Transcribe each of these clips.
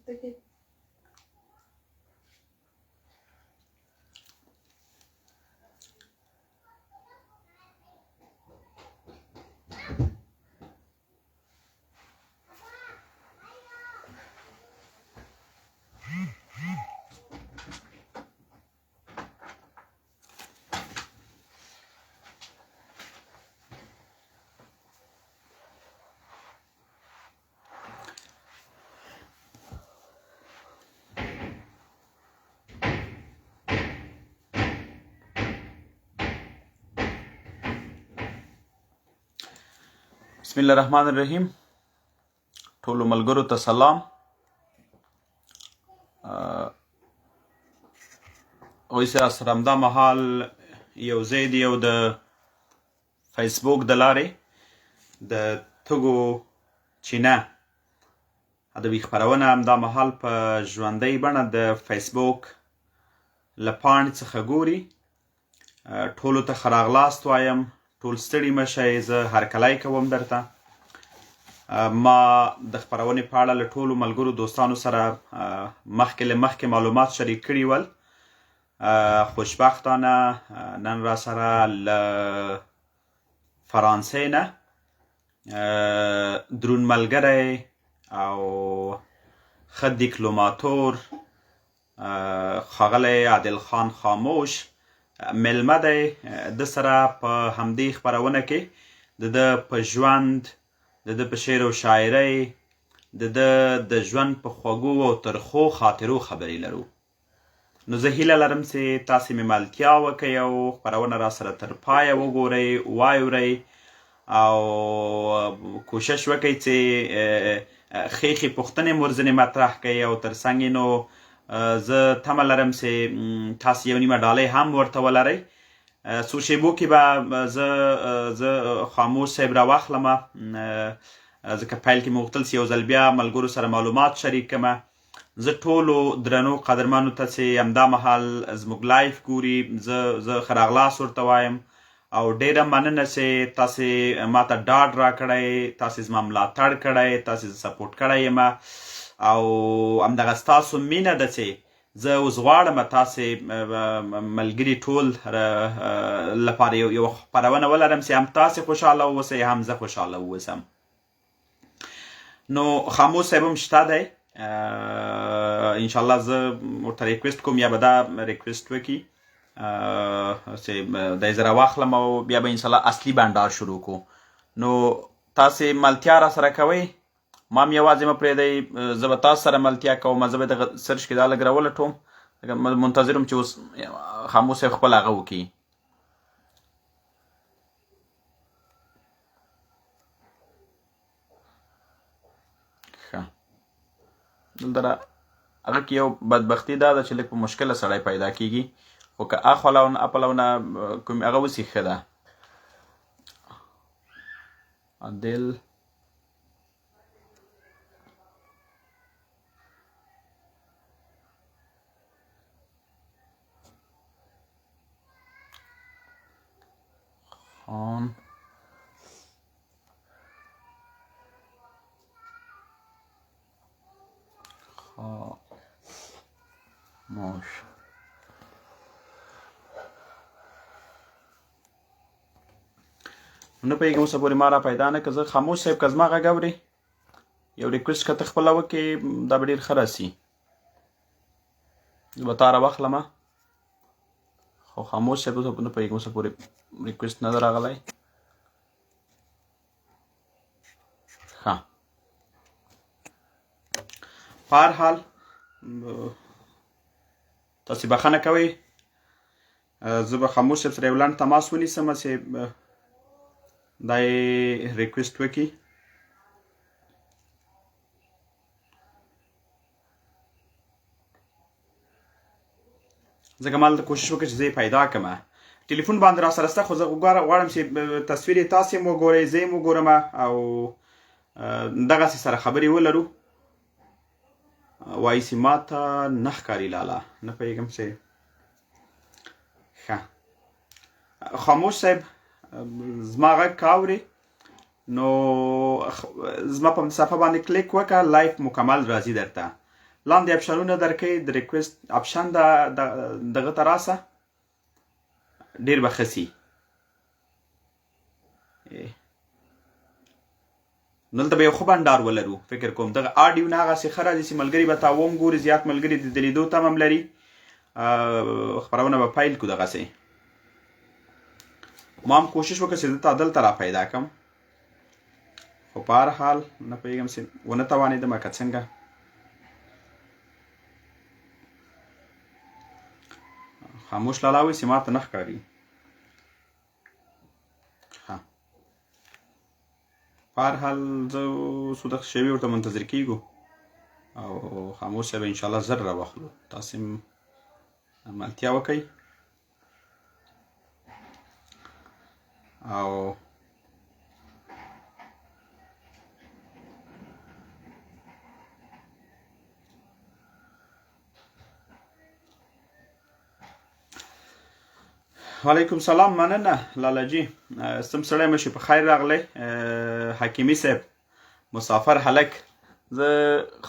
تږی. بسم الله الرحمن الرحیم. ټولو ملګرو ته سلام. اوس سره همدا مهال یو ځای دی یو د فیسبوک د لارې د تګو چینه ادبي خپرونه همدا مهال په ژوندۍ بڼه د فیسبوک له پاڼې څخه ګوري. ټولو ته ښه راغلاست وایم، ټول ستړي مه شئ، زه هرکلی کوم درته. ما د خپرونې په اړه له ټولو ملګرو دوستانو سره مخکې له مخکې معلومات شریک کړي ول. خوشبختانه نن را سره له فرانسې نه درون ملګری او ښه دیکلوماتور ښاغلی عادل خان خاموش مېلمه دی. ده سره په همدې خپرونه کې د ده په ژوند، د ده په شعر او شاعرۍ، د ده د ژوند په خوږو او ترخو خاطرو خبرې لرو. نو زه هیله لرم چې تاسې مې ملتیا وکړئ او خپرونه را سره تر پایه وګورئ، وایورئ او کوشش وکړئ چې ښې ښې پوښتنې مو ورځنې مطرح کړئ او تر څنګ یې نو زه تمه لرم چې تاسې یو نیمه ډالۍ هم ورته ولرئ. څو شیبو کې به زه خاموش صاحب راواخلم، ځکه پیل کې مې غوښتل چې یو ځل بیا ملګرو سره معلومات شریک کړم. زه ټولو درنو قدرمنو ته چې همدا مهال زموږ live ګوري زه ښه راغلاست ورته وایم او ډیره مننه چې تاسې ماته ډاډ راکړی، تاسې زما ملاتړ کړی، تاسې زه support کړی یم او همدغه ستاسو مینه ده چې زه اوس غواړم تاسې ملګري ټول لپاره یو خپرونه ولرم چې هم تاسې خوشحاله اوسئ هم زه خوشحاله اوسم. نو خاموش صاحب هم شته دی، ان شاء الله زه ورته request کوم یا به دا request وکړي چې دی زه راواخلم او بیا به ان شاء الله اصلي بنډار شروع کو. نو تاسې ملتیا را سره کوئ، ما هم یوازې مه پرېږدئ، زه به تاسو سره ملتیا کوم. زه به دغه search کې دا لږ راولټوم، منتظر یم چې اوس خاموش صاحب خپل هغه وکړي. ښه، دلته هغه کې یو بدبختي دا ده چې لږ په مشکله سړی پیدا کیږي، خو که اخوا لاونه اپلونه کوم هغه وسي ښه ده. عادل خان خاموش. نه پوهېږم اوسه پورې ما را پیدا نه که. زه خاموش صاحب که زما غږ اورې یو request که ته خپله وکړې دا به ډېر ښه راسي. زه به تا راواخلم، خو خاموش صاحب اوسه نه پوهېږم اوسه پورې request نه ده راغلی. ښه، په هر حال تاسې بخښنه کوئ، زه به خاموش صاحب سره یو لنډ تماس ونیسم چې دا یې request وکړي. ځکه ما دلته کوشش وکړ چې زه یې پیدا کړم. ټلیفون باندې را سره سته، خو زه غواړم چې تصویر یې تاسې هم وګورئ، زه یې هم وګورم او دغسې سره خبرې ولرو. وایي چې ما ته نه ښکاري لالا، نه پوهېږم چې. ښه خاموش صاحب زما غږ که اورې نو زما په صفحه باندې کلیک وکړه، live مکمل راځي درته. لاندې اپشنونه درکوي، د request option دغه ته راسه، ډیر به ښه سي. دلته به یو ښه بنډار ولرو. فکر کوم دغه آډیو نه هغسې ښه راځي چې ملګري به تا وم ګوري، زیات ملګري د لیدو تمه هم لري. خپرونه به پیل کړو. دغسې ما هم کوشش وکړ چې زه تا دلته را پیدا کړم، خو په هر حال نه پوهېږم چې ونه توانېدم که څنګه. خاموش لالا وایي چې ماته نه ښکاري. ښه، په هر حال زه څو دقیقې شوي ورته منتظر کېږو او خاموش صاحب انشاءالله زر راواخلو. تاسې ملتیا وکړئ او وعلیکم سلام. مننه لالا جی، سم سړی مشي، په خیر راغلی حکیمي صاحب، مسافر هلک. زه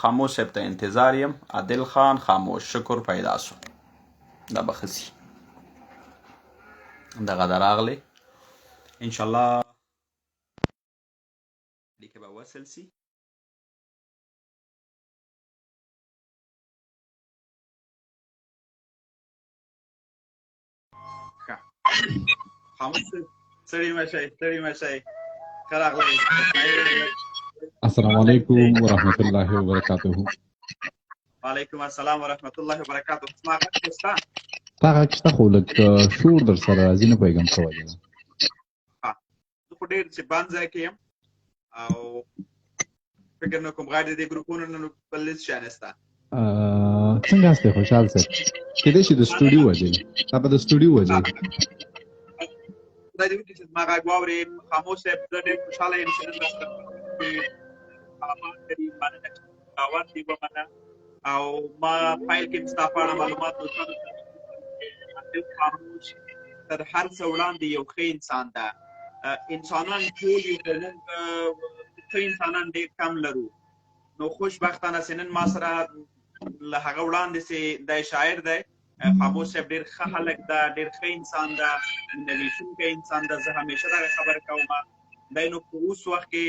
خاموش صاحب ته انتظار یم. عادل خان خاموش، شکر پیدا سو، دا به ښه سي. دغه ده راغلی، انشاءالله اړیکه به وصل سي. ښه خاموش ستړي مه شئ، ستړي مه شئ، ښه راغلی. السلام علیکم ورحمت الله وبرکاته. وعلیکم السلام ورحمت الله وبرکاته. زما غږ شته؟ تا غږ شته، خو لږ شور در سره راځي، نه پوهېږم څه وجه ده. زه خو ډېر چې بند ځای کې یم او فکر نه کوم غیر د دې ګروپونو نه بل هېڅ شی نشته. څنګه یاست خوشحال صاحب؟ کېدای شي د سټوډیو وجه وي، دا به د سټوډیو وجه وي. خدای دې وکړي چې زما غږ واورې. خاموش صاحب، زه ډېر خوشحاله یم چې نن راسره مننه چې دعوت دې ومنه او ما پیل کې ستا په اړه معلومات دوستانو. خاموش تر هر څه وړاندې یو ښه انسان ده. انسانان ټول یو، خو موږ ښه انسانان ډېر کم لرو، نو خوشبختانه چې نن ما سره له هغه وړاندې چې دی شاعر دی، خاموش صاحب ډېر ښه هلک ده، ډېر ښه انسان ده، مینه ویشونکی انسان ده. زه همیشه دغه خبره کوم. دی نو په اوس وخت کې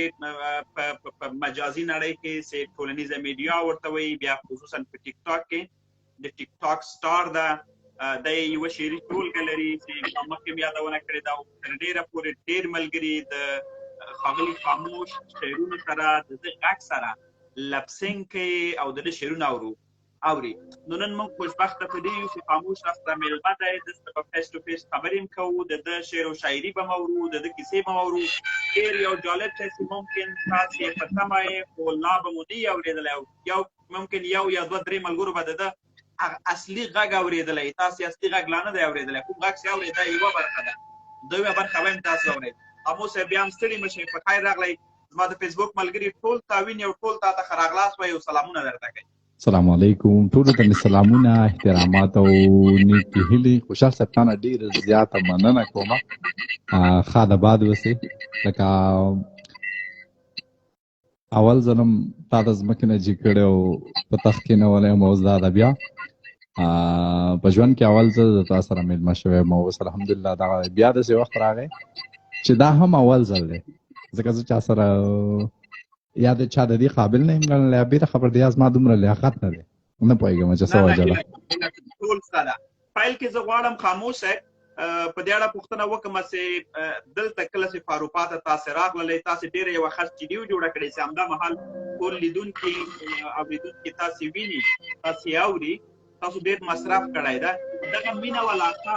په مجازي نړۍ کې چې ټولنیزه میډیا ورته وایي، بیا خصوصا په ټیک ټاک کې د ټیک ټاک سټار ده. دی یوه شعري ټولګه لري چې ما مخکې هم یادونه کړې ده، او تر ډېره پورې ډېر ملګري د ښاغلي خاموش شعرونو سره، د ده غږ سره لپسینګ کوي او د ده شعرونه اوري. نو نن موږ خوشبخته په دې یو چې خاموش راسره مېلمه دی، ده سره به face to face خبرې هم کوو، د ده شعر او شاعري به هم اورو، د ده کیسې به هم اورو. ډېر یو جالب شی چې ممکن تاسې په تمه یې خو لا به مو نه وي اورېدلی، او یو ممکن یو یا دوه درې ملګرو به د ده هغه اصلي غږ اورېدلی، تاسې اصلي غږ لا نه دی اورېدلی. کوم غږ چې اورئ دا یوه برخه ده، دویمه برخه به هم تاسې اورئ. خاموش صاحب، بیا هم ستړي مه شئ، په خیر راغلی. زما د فیسبوک ملګري ټول تا ویني او ټول تا ته ښه راغلاست وایي او سلامونه درته کوي. السلام علیکم، ټولو ته مې سلامونه، احترامات او نیکې هیلې. خوشحال صاحب، تانه ډېره زیاته مننه کوم، ښاد آباد اوسې. لکه اول ځلم تا د ځمکې نه جګ کړی او په تخت کېنولی یم، اوس دا ده بیا په ژوند کې اول ځل د تا سره مېلمه شوی یم، او اوس الحمدلله دغه بیا داسې وخت راغی چې دا هم اول ځل دی، ځکه زه چا سره یا د چا د دې قابل نه یم ګڼلی، بېله خبر دی، یا زما دومره لیاقت نه دی، نه پوهېږم چې څه وجه ده. ټول سته ده. پیل کې زه غواړم خاموش صاحب په دې اړه پوښتنه وکړم چې دلته کله چې په اروپا ته تاسې راغللئ، تاسې ډېره یوه ښه سټډیو جوړه کړې چې همدا مهال ټول لیدونکي اورېدونکي تاسې ویني، تاسې اوري، تاسو ډېر مصرف کړی ده. دغه مینه او علاقه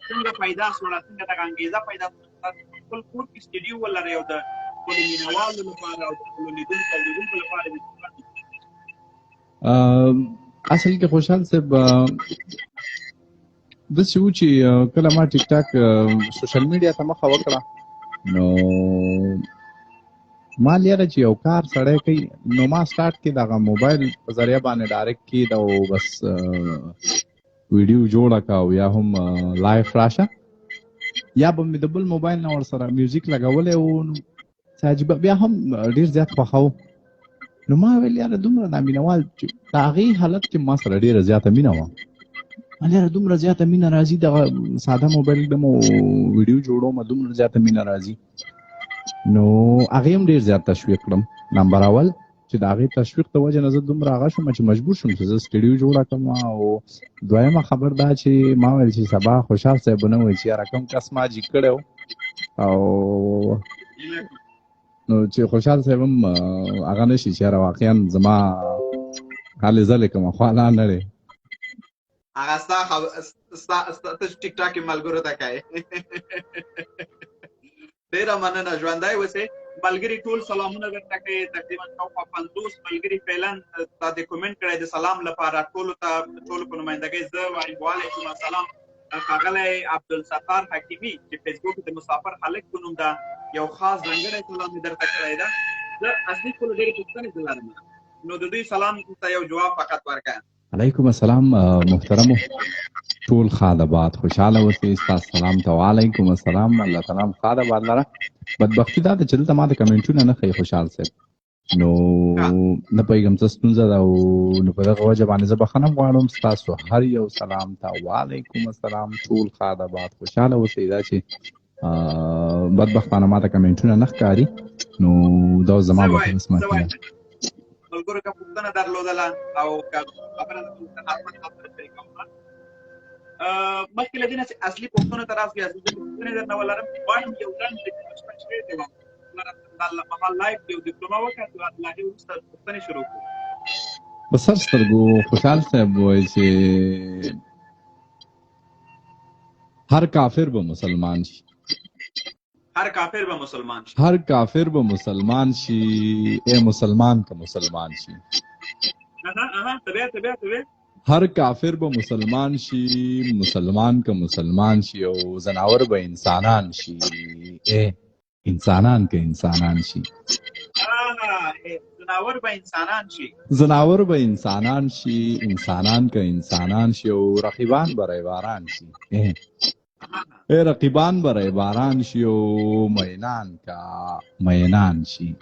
څنګه پیدا شوله، څنګه دغه انګېزه پیدا شوله چې تاسو خپل کور کې سټډیو ولرئ او د خپلو مینهوالو لپاره او د خپلو لیدونکو اورېدونکو لپاره؟ اصل کې خوشحال صاحب داسې و چې کله ما ټیک ټاک سوشل میډیا ته مخه وکړه، نو ما لیره چې یو کار سړی کوي، نو ما سټارټ کې دغه موبایل په ذریعه باندې ډایرکټ کې دا او بس ویډیو جوړه کا، او یا هم live راشه، یا به مې د بل موبایل نه ورسره میوزیک لګولی و. نو څه عجیبه بیا هم ډېر زیات خوښوم. نو ما ویل یاره دومره دا مینوال چې د هغې حالت کې ما سره ډېره زیاته مینه وه، یاره دومره زیاته مینه راځي، دغه ساده موبایل ږدم او ویډیو جوړوم، دومره زیاته مینه راځي. نو هغې هم ډېر زیات تشویق کړم. نمبر اول چې د هغې تشویق د وجې نه زه دومره هغه شوم چې مجبور شوم چې زه سټډیو جوړه کړم. او دویمه خبر دا چې ما ویل چې سبا خوشحال صاحب نه وایي چې یاره کوم کس ما جیګ کړی او نو چې خوشحال صاحب هم هغه نه شي چې یاره واقعا زما هلې ځلې کومه خو لا نه دی. هغه ستا ستا ستا ته ټیک ټاک ملګرو ته کوي. ډیره مننه، ژوندی اوسې. ملګري ټول سلامونه درته کوي، تقریبا شاوخوا 50 ملګري فعلا تا د کومنټ کړی د سلام لپاره. ټولو ته ټولو په نمایندګۍ زه وایم وعلیکم السلام. ښاغلی عبدالستار حکیمي چې فیسبوک د مسافر هلک په نوم ده، یو خاص ځانګړی سلام یې درته کړی ده. زه اصلي خپلو ډېرې پوښتنې زه لرم، نو د دوی سلام ته یو جواب فقط ورکړه. علیکم السلام محترمو، ټول ښاد آباد خوشحاله اوسئ. ستاسو سلام ته وعلیکم السلام. الله تعالی هم ښاد آباد لره. بدبختي دا ده چې دلته ما د کمنټونه نه ښیي خوشحال صاحب، نو نه پوهېږم څه ستونزه ده، او نو په دغه وجه باندې زه بخښنه هم غواړم. ستاسو هر یو سلام ته وعلیکم السلام، ټول ښاد آباد خوشحاله اوسئ. دا چې بدبختانه ما ته کمنټونه نه ښکاري، نو دا زما بدقسمتي ده. ملګرو که پوښتنه درلودله او که خبره درلودله حتما خبره شریکوم. مخکې له دې نه چې اصلي پوښتنو ته راسو، اصلي پوښتنې درنه ولرم، غواړم یو لنډ د شعر دی مهال لایف یو ډیپلومه وکړه، له هغې وروسته پوښتنې شروع کړو. په سر سترګو خوشحال صاحب وایي چې هر کافر به مسلمان شي، هر کافر به مسلمان شي، هر کافر به مسلمان شي، اے مسلمان که مسلمان شي. هر کافر به مسلمان شي، مسلمان که مسلمان شي، او زناور به انسانان شي، اے انسانان که انسانان شي. زناور به انسانان شي، زناور به انسانان شي، انسانان که انسانان شي، او رقیبان به ریباران شي، اے رقیبان به ریباران شي، او مینان کا مینان شي.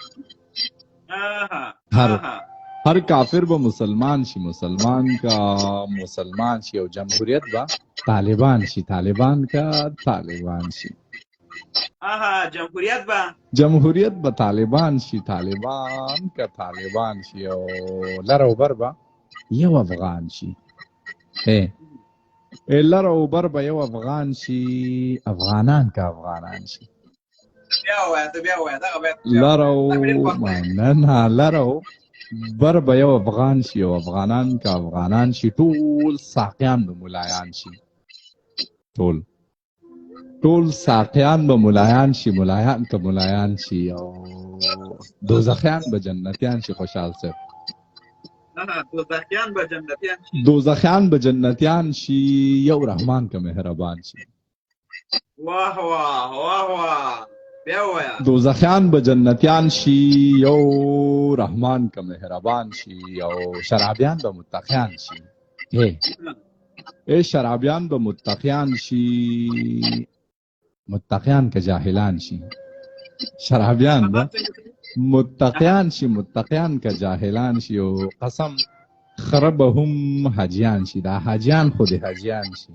هر کافر به مسلمان شي، مسلمان کا مسلمان شي، او جمهوریت به طالبان شي، طالبان کا طالبان شي. جمهوریت به جمهوریت به طالبان شي، طالبان کا طالبان شي، او لر او بر به یو افغان شي، اے لر او بر به یو افغان شي، افغانان کا افغانان شي. لر او مننه، لر او بر به یو افغان شي، او افغانان کا افغانان شي، ټول ساقیان به ملایان شي، ټول ټول ساقیان به ملایان شي، ملایان که ملایان شي، او دوزخیان به جنتیان شي. خوشحال صاحب دوزخیان به جنتیان شي، دوزخیان به جنتیان شي، یو رحمان که مهربان شي. واه واه واه واه، بیا ووایه. دوزخیان به جنتیان شي، یو رحمان که مهربان شي، او شرابیان به متقیان شي، اے شرابیان به متقیان شي، متقیان که جاهلان شي، شرابیان به متقیان شي، متقیان که جاهلان شي، او قسم خره به هم حاجیان شي، دا حاجیان خو دې حاجیان شي.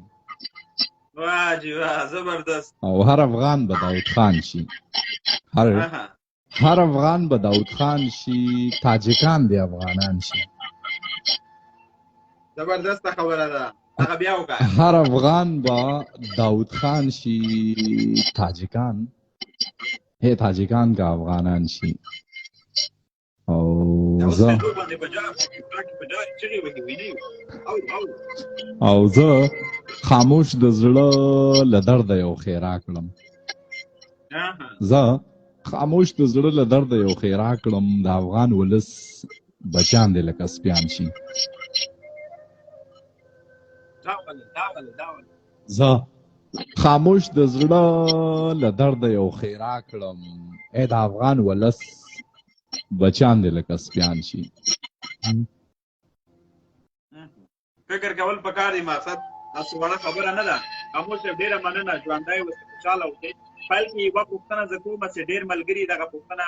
واه جی واه، زبردست. او هر افغان به داود خان شي، هر افغان به داود خان شي، تاجکان دې افغانان شي. زبردست خبره ده، هغه بیا وکړه. هر افغان به داود خان شي، تاجکان هی تاجکان که افغانان شي. او زه او زه خاموش د زړه له درده یو ښېرا کړم، زه خاموش د زړه له درده یو ښېرا کړم، د افغان ولس بچیان دې لکه سپیان شي. زه خاموش د زړه له درده یو ښېرا کړم، ای د افغان ولس بچیان دې لکه سپیان شي. فکر کول پکار دی، مقصد تاسو وړه خبره نه ده. خاموش صاحب ډېره مننه، ژوندی اوسې، خوشحاله اوسې. پیل کې یوه پوښتنه زه کوم چې ډېر ملګري دغه پوښتنه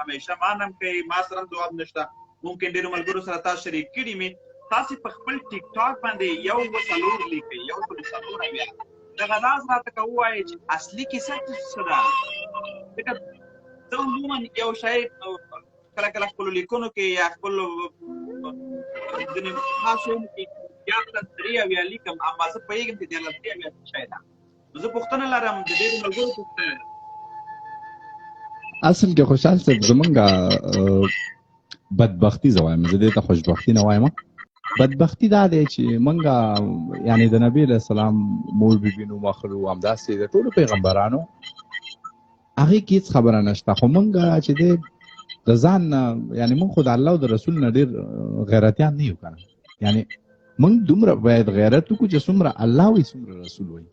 همیشه ما نه کوي، ما سره هم ځواب نشته. ممکن ډېرو ملګرو سره تاسو شریک کړي مې. تاسو په خپل ټیک ټاک باندې 104 لیکئ، 174. دغه راز راته که ووایې چې اصلي کیسه څه ده؟ ځکه زه عموما یو شی کله کله خپلو لیکنو کې یا خپلو ځینې خاصو کې 1373 لیکم، اما زه پوهېږم چې 1373 څه شی ده. زه پوښتنه لرم، د ډېرو ملګرو پوښتنه لرم. اصل کې خوشحال صاحب زمونږ بدبختی زه وایم، زه دې ته خوشبختی نه وایم. بدبختی دا دی چې مونږ یعنی د نبی علیه السلام مور بیبي نوم اخلو، همداسې د ټولو پیغمبرانو، هغې کې هېڅ خبره نشته. خو مونږ چې دی د ځان نه، یعنی مونږ خو د الله او د رسول نه ډېر غیرتیان نه یو که نه، یعنی مونږ دومره باید غیرت وکړو چې څومره الله وایي څومره رسول وایي.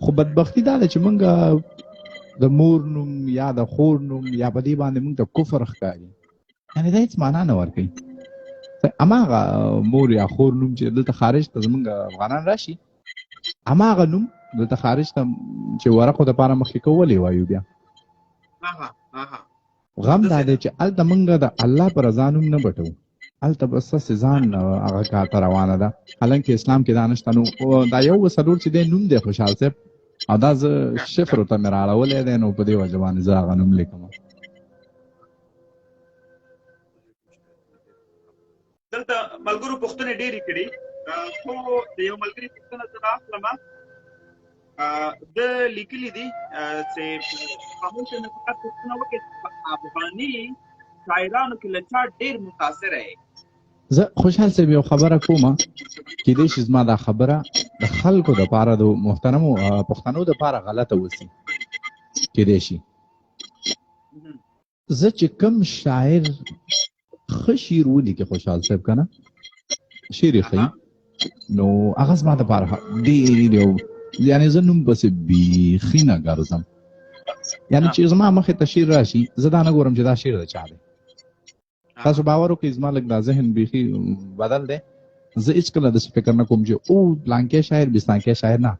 خو بدبختی دا ده چې مونږ د مور نوم یا د خور نوم یا په دې باندې مونږ ته کفر ښکاري، یعنی دا هېڅ معنا نه ورکوي. هماغه مور یا خور نوم چې دلته خارج ته زمونږ افغانان راشي، هماغه نوم دلته خارج ته چې ورقو دپاره مخکې کوو ولې وایو بیا. غم دا دی چې هلته مونږ د الله په رضا نوم نه بټوو، هلته بس هسې ځان هغه کار ته روانه ده، حالانکه اسلام کې دا نشته. نو دا 104 چې دی نوم دی خوشحال صاحب، او دا زه شفرو ته مې راړولی دی، نو په دې وجه باندې زه هغه نوم لیکم. دلته ملګرو پوښتنې ډېرې کړي، خو د یو ملګري پوښتنه زه راخلم. ده لیکلي دي چې خاموش مې فقط پوښتنه وکړه چې په افغاني شاعرانو کې له چا ډېر متاثره یې؟ زه خوشحال صاحب یو خبره کوم، کېدای شي زما دا خبره د خلکو دپاره، د محترمو پښتنو دپاره غلطه وسي، کېدای شي. زه چې کوم شاعر ښه شعر ولیکي خوشحال صاحب که نه، شعر یې ښیي، نو هغه زما دپاره ډېر یو، یعنې زه نوم پسې بیخي نه ګرځم، یعنې چې زما مخې ته شعر راشي زه دا نه ګورم چې دا شعر د چا دی. تاسو باور وکړئ زما لږ دا ذهن بیخي بدل دی، زه هېڅکله داسې فکر نه کوم چې او پلانکی شاعر بستانکی شاعر، نه،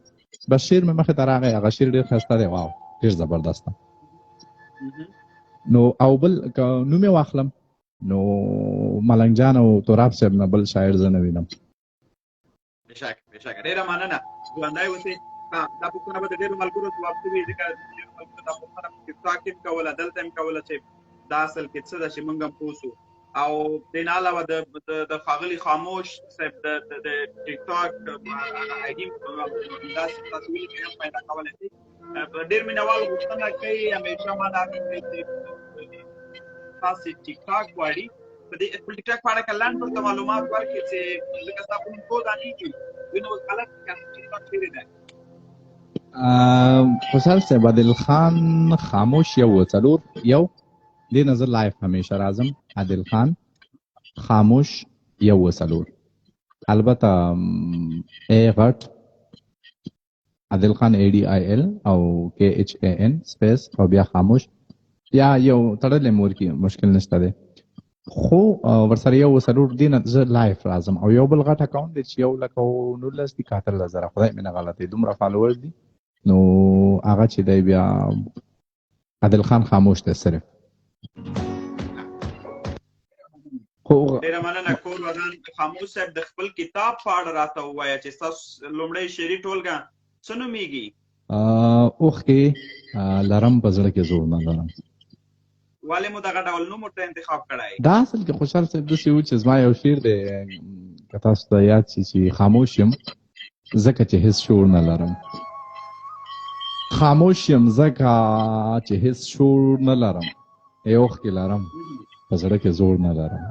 بس شعر مې مخې ته راغی، هغه شعر ډېر ښایسته دی، واو ډېر زبردست ده. نو او بل که نوم یې واخلم نو ملنګ جان او تراب صاحب نه بل شاعر زه نه وینم. بېشکه بېشکه، ډېره مننه، ژوندی اوسې. دا پوښتنه به د ډېرو ملګرو ځواب شوي، ځکه ډېرو ملګرو دا پوښتنه په ټیک ټاک کې هم کوله، دلته هم کوله چې دا اصل کې څه ده چې موږ هم پوه شو. او دې نه علاوه د ښاغلي خاموش صاحب د ټیک ټاک آی ډي داسې تاسو ولیکئ هم پیدا کولی شئ. ډېر مینهوال غوښتنه کوي همیشه ما دا کوي چې تاسې ټیک ټاک غواړي، په دې خپل ټیک ټاک په اړه که لنډ ورته معلومات ورکړي چې ځکه ستا په نوم څو دانې دي، دوی نو اوس غلط ټیک ټاک چېرې دی؟ خوشحال صاحب عادل خان خاموش 141 دې نه زه live همیشه راځم. عادل خان خاموش 104، البته ای غټ عادل خان ای ډي آی ال او کې ایچ ای ان space او بیا خاموش یا یو تړلی مور کې مشکل نشته دی، خو ورسره 104 دې نه زه live راځم. او یو بل غټ اکاونټ دی چې 1,19,000 دي که 18,000، خدای مې نه غلطوي، دومره followers دي. نو هغه چې دی بیا عادل خان خاموش دی صرف. خو ډېره مننه کور ودان. خاموش صاحب د خپل کتاب په اړه راته ووایه چې ستاسو لومړی شعري ټولګه څه نومېږي؟ اوښکې لرم په زړه کې زور نه لرم. ولې مو دغه ډول نوم ورته انتخاب کړی؟ دا اصل کې خوشحال صاحب داسې و چې زما یو شعر دی که تاسو ته یاد شي چې خاموش یم ځکه چې هېڅ شور نه لرم، خاموش یم ځکه چې هېڅ شور نه لرم، ای اوښکې لرم په زړه کې زور نه لرم.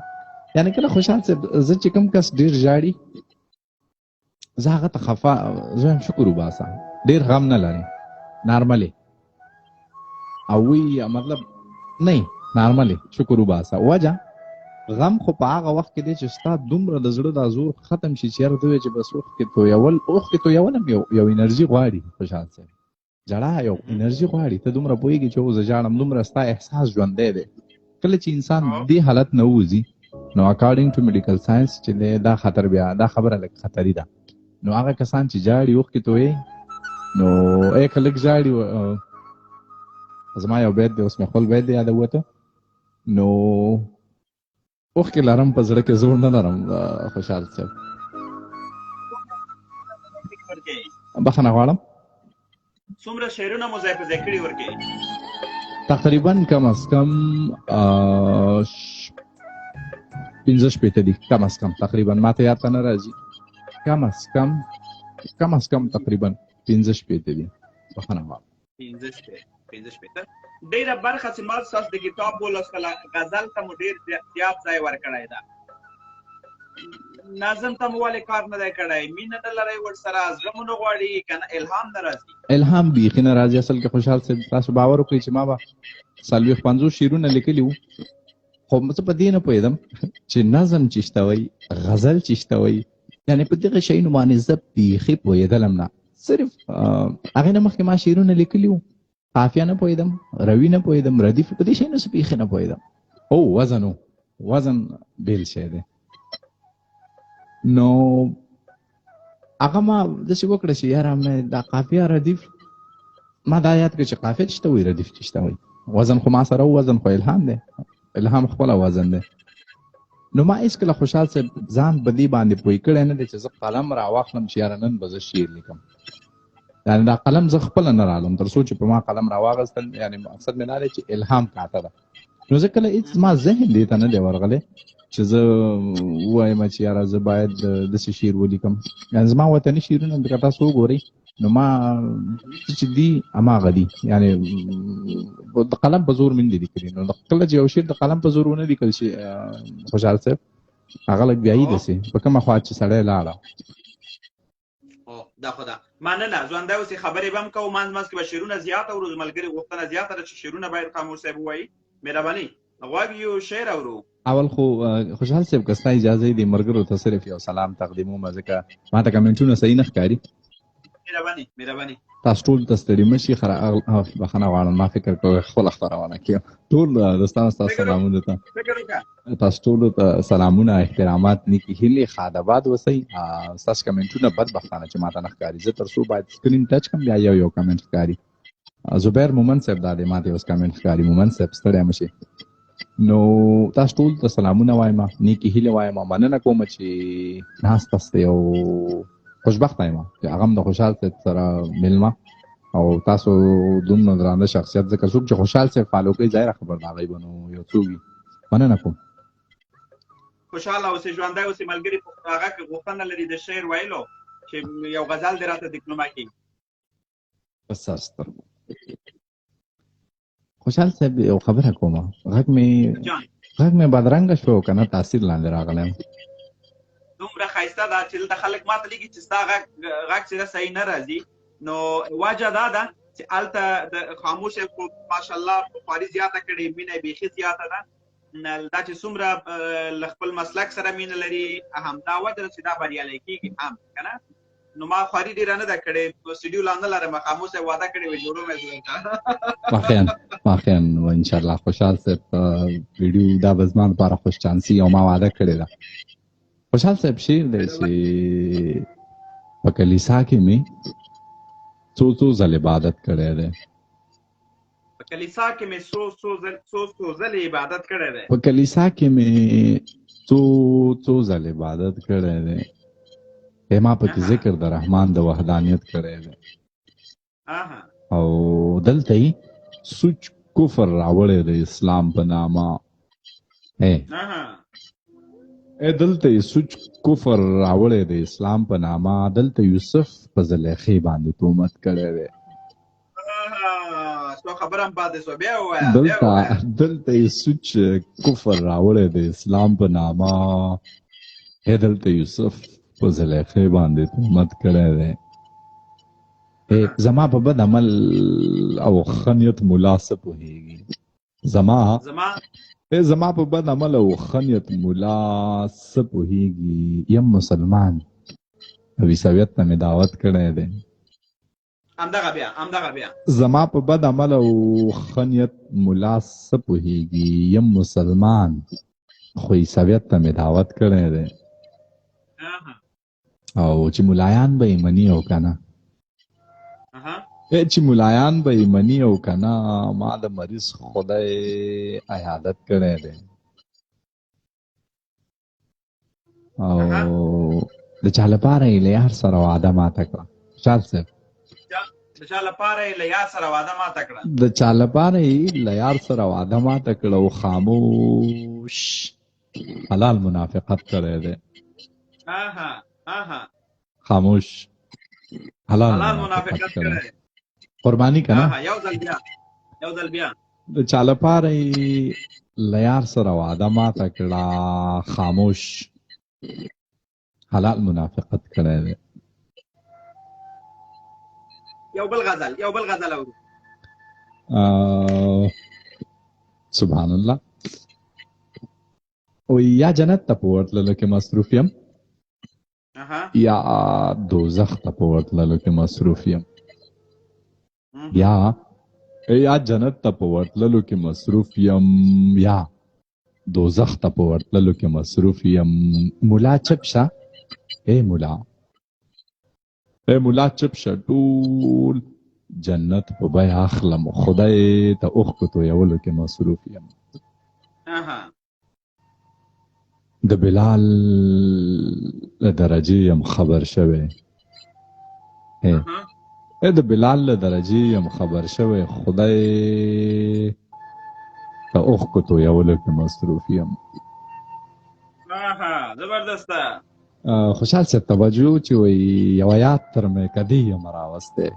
یعنې کله خوشحال صاحب زه چې کوم کس ډېر ژاړي زه هغه ته خفه، زه وایم شکر وباسه ډېر غم نه لري، نارملې او وی مطلب نه نارملې شکر وباسه. وجه غم خو په هغه وخت کې دی چې ستا دومره د زړه دا زور ختم شي چې یاره ته وایې چې بس اوښکې تویول، اوښکې تویول هم یو انرژي غواړي خوشحال صاحب، ژړا یو انرژي غواړي. ته دومره پوهېږي چې زه ژاړم، دومره ستا احساس ژوندی دی. کله چې انسان دې حالت نه ووځي نو according to medical science چې دی دا خطر بیا دا خبره لږ خطري ده. نو هغه کسان چې ژاړي اوښکې تویي نو ای که لږ ژاړي، زما یو بیت دی اوس مې خپل بیت دی یاده ووته، نو اوښکې لرم په زړه کې، زور نه لرم خوشحال صاحب. بخښنه غواړم. څومره شعرونه مو ځای په ځای کړي ورکې؟ تقریبا کم از کم 65 دي، کم از کم تقریبا، ماته یاد ته نه راځي، کم از کم کم از کم تقریبا 65 دي. بخښنه غواړم. 65 ډیره برخه چې ما ستاسو د کتاب ولوستله، غزل ته مو ډیر زیات ځای ورکړی ده، نظم ته مو ولې کار نه دی کړی؟ مینه نه لرئ ورسره، زړه مو نه غواړي که نه الهام نه راځي؟ الهام بیخي نه راځي. اصل کې خوشحال صاحب تاسو باور وکړئ چې ما به 40 50 شعرونه لیکلي وو، خو زه په دې نه پوهېدم چې نظم چې شته وایي، غزل چې شته وایي، یعنې په دغه شیانو باندې زه بیخي پوهېدلم نه. صرف هغې نه مخکې ما شعرونه لیکلي وو، قافیه نه پوهېدم، روي نه پوهېدم، ردیف، په دې شیانو څه بیخي نه پوهېدم. او وزن، وزن بېل شی دی. نو هغه ما داسې وکړه چې یاره مې دا قافیه ردیف، ما دا یاد کړ چې قافیه چې ته وایي، ردیف چې ته وایي، وزن خو ما سره، وزن خو الهام دی، الهام خپله وزن دی. نو ما هېڅکله خوشحال صاحب ځان په دې باندې پوه کړی نه دی چې زه قلم راواخلم چې یاره نن به زه شعر لیکم. یعنې دا قلم زه خپله نه رالم تر څو چې په ما قلم راواغستل، یعنې مقصد مې دا دی چې الهام کاته ده. نو زه کله هېڅ ما ذهن دې ته نه دی ورغلی چې زه ووایم چې یاره زه باید داسې شعر ولیکم. یعنې زما وطني شعرونه که تاسو وګورئ نو ما چې دي هماغه دي، یعنې د قلم په زور مې نه دي لیکلي. نو کله چې یو شعر د قلم په زور ونه لیکل شي خوشحال صاحب، هغه لږ بیایي داسې په کومه خوا چې سړی لاړه. دا خو ده، مننه، ژوندی اوسې. خبرې به هم کوو، منځ منځ کې به شعرونه زیات اورو، ملګري غوښتنه زیاته ده چې شعرونه باید خاموش صاحب ووایي. مهرباني، غوږ یو شعر اورو. اول خو خوشحال صاحب که ستا اجازه دي ملګرو ته صرف یو سلام تقدیموم، ځکه ما ته کمنټونه صحیح نه ښکاري. مهرباني، مهرباني. تاسو ټول ته ستړي مه شي. بخښنه غواړم، ما فکر کوم خپله خپرونه کې ټول دوستانو ستاسو سلامونه ته، تاسو ټولو ته سلامونه، احترامات، نیکې هیلې، ښاد آباد اوسئ. ستاسو کمنټونه بدبختانه چې ماته نه ښکاري، زه تر څو باید سکرین ټچ کړم بیا یو یو کمنټ ښکاري. زبیر مومند صاحب دا دی، ماته اوس کمنټ ښکاري. مومند صاحب ستړی مه شئ. نو تاسو ټول ته سلامونه وایم، نیکې هیلې وایم، مننه کوم چې ناست یاست او خوشبخته یم چې هغه هم د خوشحال صاحب سره مېلمه او تاسو دومره درانده شخصیت، ځکه څوک چې خوشحال صاحب فالو کوي ظاهره خبر ده هغوی به نو یو څوک وي. مننه کوم. خوشحاله اوسې، ژوندی اوسې. ملګري په هغه کې غوښتنه لري د شعر ویلو چې یو غزل دې راته دیپلومه کړي. په سر سترګو. خوشحال صاحب یو خبره کومه، غږ مې بدرنګه شو که نه تاثیر لاندې راغلی یم؟ دومره ښایسته ده چې دلته خلک ماته لیکي چې ستا غږ چې ده صحیح نه راځي. نو وجه دا ده چې هلته د خاموش خو ماشاءالله خواري زیاته کړې، مینه یې بیخي زیاته ده. دا چې څومره له خپل مسلک سره مینه لري، همدا وجه ده چې دا بریالی کېږي هم که نه. نو ما خواري ډېره نه ده کړې، سټډیو لا نه لرم، خاموش صاحب وعده کړې وي جوړوم یې زه درته. واقعا واقعا ان شاء الله خوشحال صاحب ویډیو دا به زما لپاره خوش چانسي او ما وعده کړې ده. خوشحال صاحب شعر دی چې په کلیسا کې مې څو څو ځل عبادت کړی دی. په کلیسا کې مې څو څو ځل څو څو ځل عبادت کړی دی. په کلیسا کې مې څو څو ځل عبادت کړی دی. ما پکې ذکر د رحمان د وحدانیت کړی دی. او دلته یې سوچ کفر راوړی د اسلام په نامه. دلته یې سوچ کفر راوړی د اسلام په نامه، دلته یوسف په زلیخې باندې تهمت کړی دی. دلته یې سوچ کفر راوړی د اسلام په نامه، دلته یوسف په زلیخې باندې تهمت کړی دی. زما په بد عمل او ښه نیت ملا څه پوهېږي؟ زما په بد عمل او ښه نیت ملا څه پوهېږي؟ یم مسلمان او عیسویت ته مې دعوت کړی دی. همدغه بیا، همدغه بیا. زما په بد عمل او ښه نیت ملا څه پوهېږي؟ یم مسلمان خو عیسویت ته مې دعوت کړی دی. او چې ملایان به یې مني او که نه، چې ملایان به یې مني او که نه، ما د مریض خدای عیادت کړی دی. او د چا لپاره یې له یار سره وعده ماته کړه خوشحال صاحب. د چا لپاره یې له یار سره وعده ماته کړه؟ د چا لپاره یې له یار سره وعده ماته کړه او خاموش حلال منافقت کړی دی. خاموش حلال منافقت کړی. قرباني کنه. یو ځل بیا، یو ځل بیا. د چا لپاره یې له یار سره وعده ماته کړه، خاموش حلال منافقت کړی دی. یو بل غزل، یو بل غزل اورو. سبحان الله. او یا جنت ته په ورتللو کې مصروف یم، یا دوزخ ته په ورتللو کې مصروف یم، یا جنت ته په ورتللو کې مصروف یم، یا دوزخ ته په ورتللو کې مصروف یم. مولا چپ شه، ای مولا، ای مولا چپ شه، ټول جنت په بیه اخلم، خدای ته اوښکو تویولو کې مصروف یم. د بلال له درجې یم خبر شوی، د بلال له درجې یم خبر شوی، خدای ته اوښکو تویولو کې مصروف یم. زبردسته. خوشحال صاحب توجه چې وایي یو یاد تر مې کدی یم راوستی،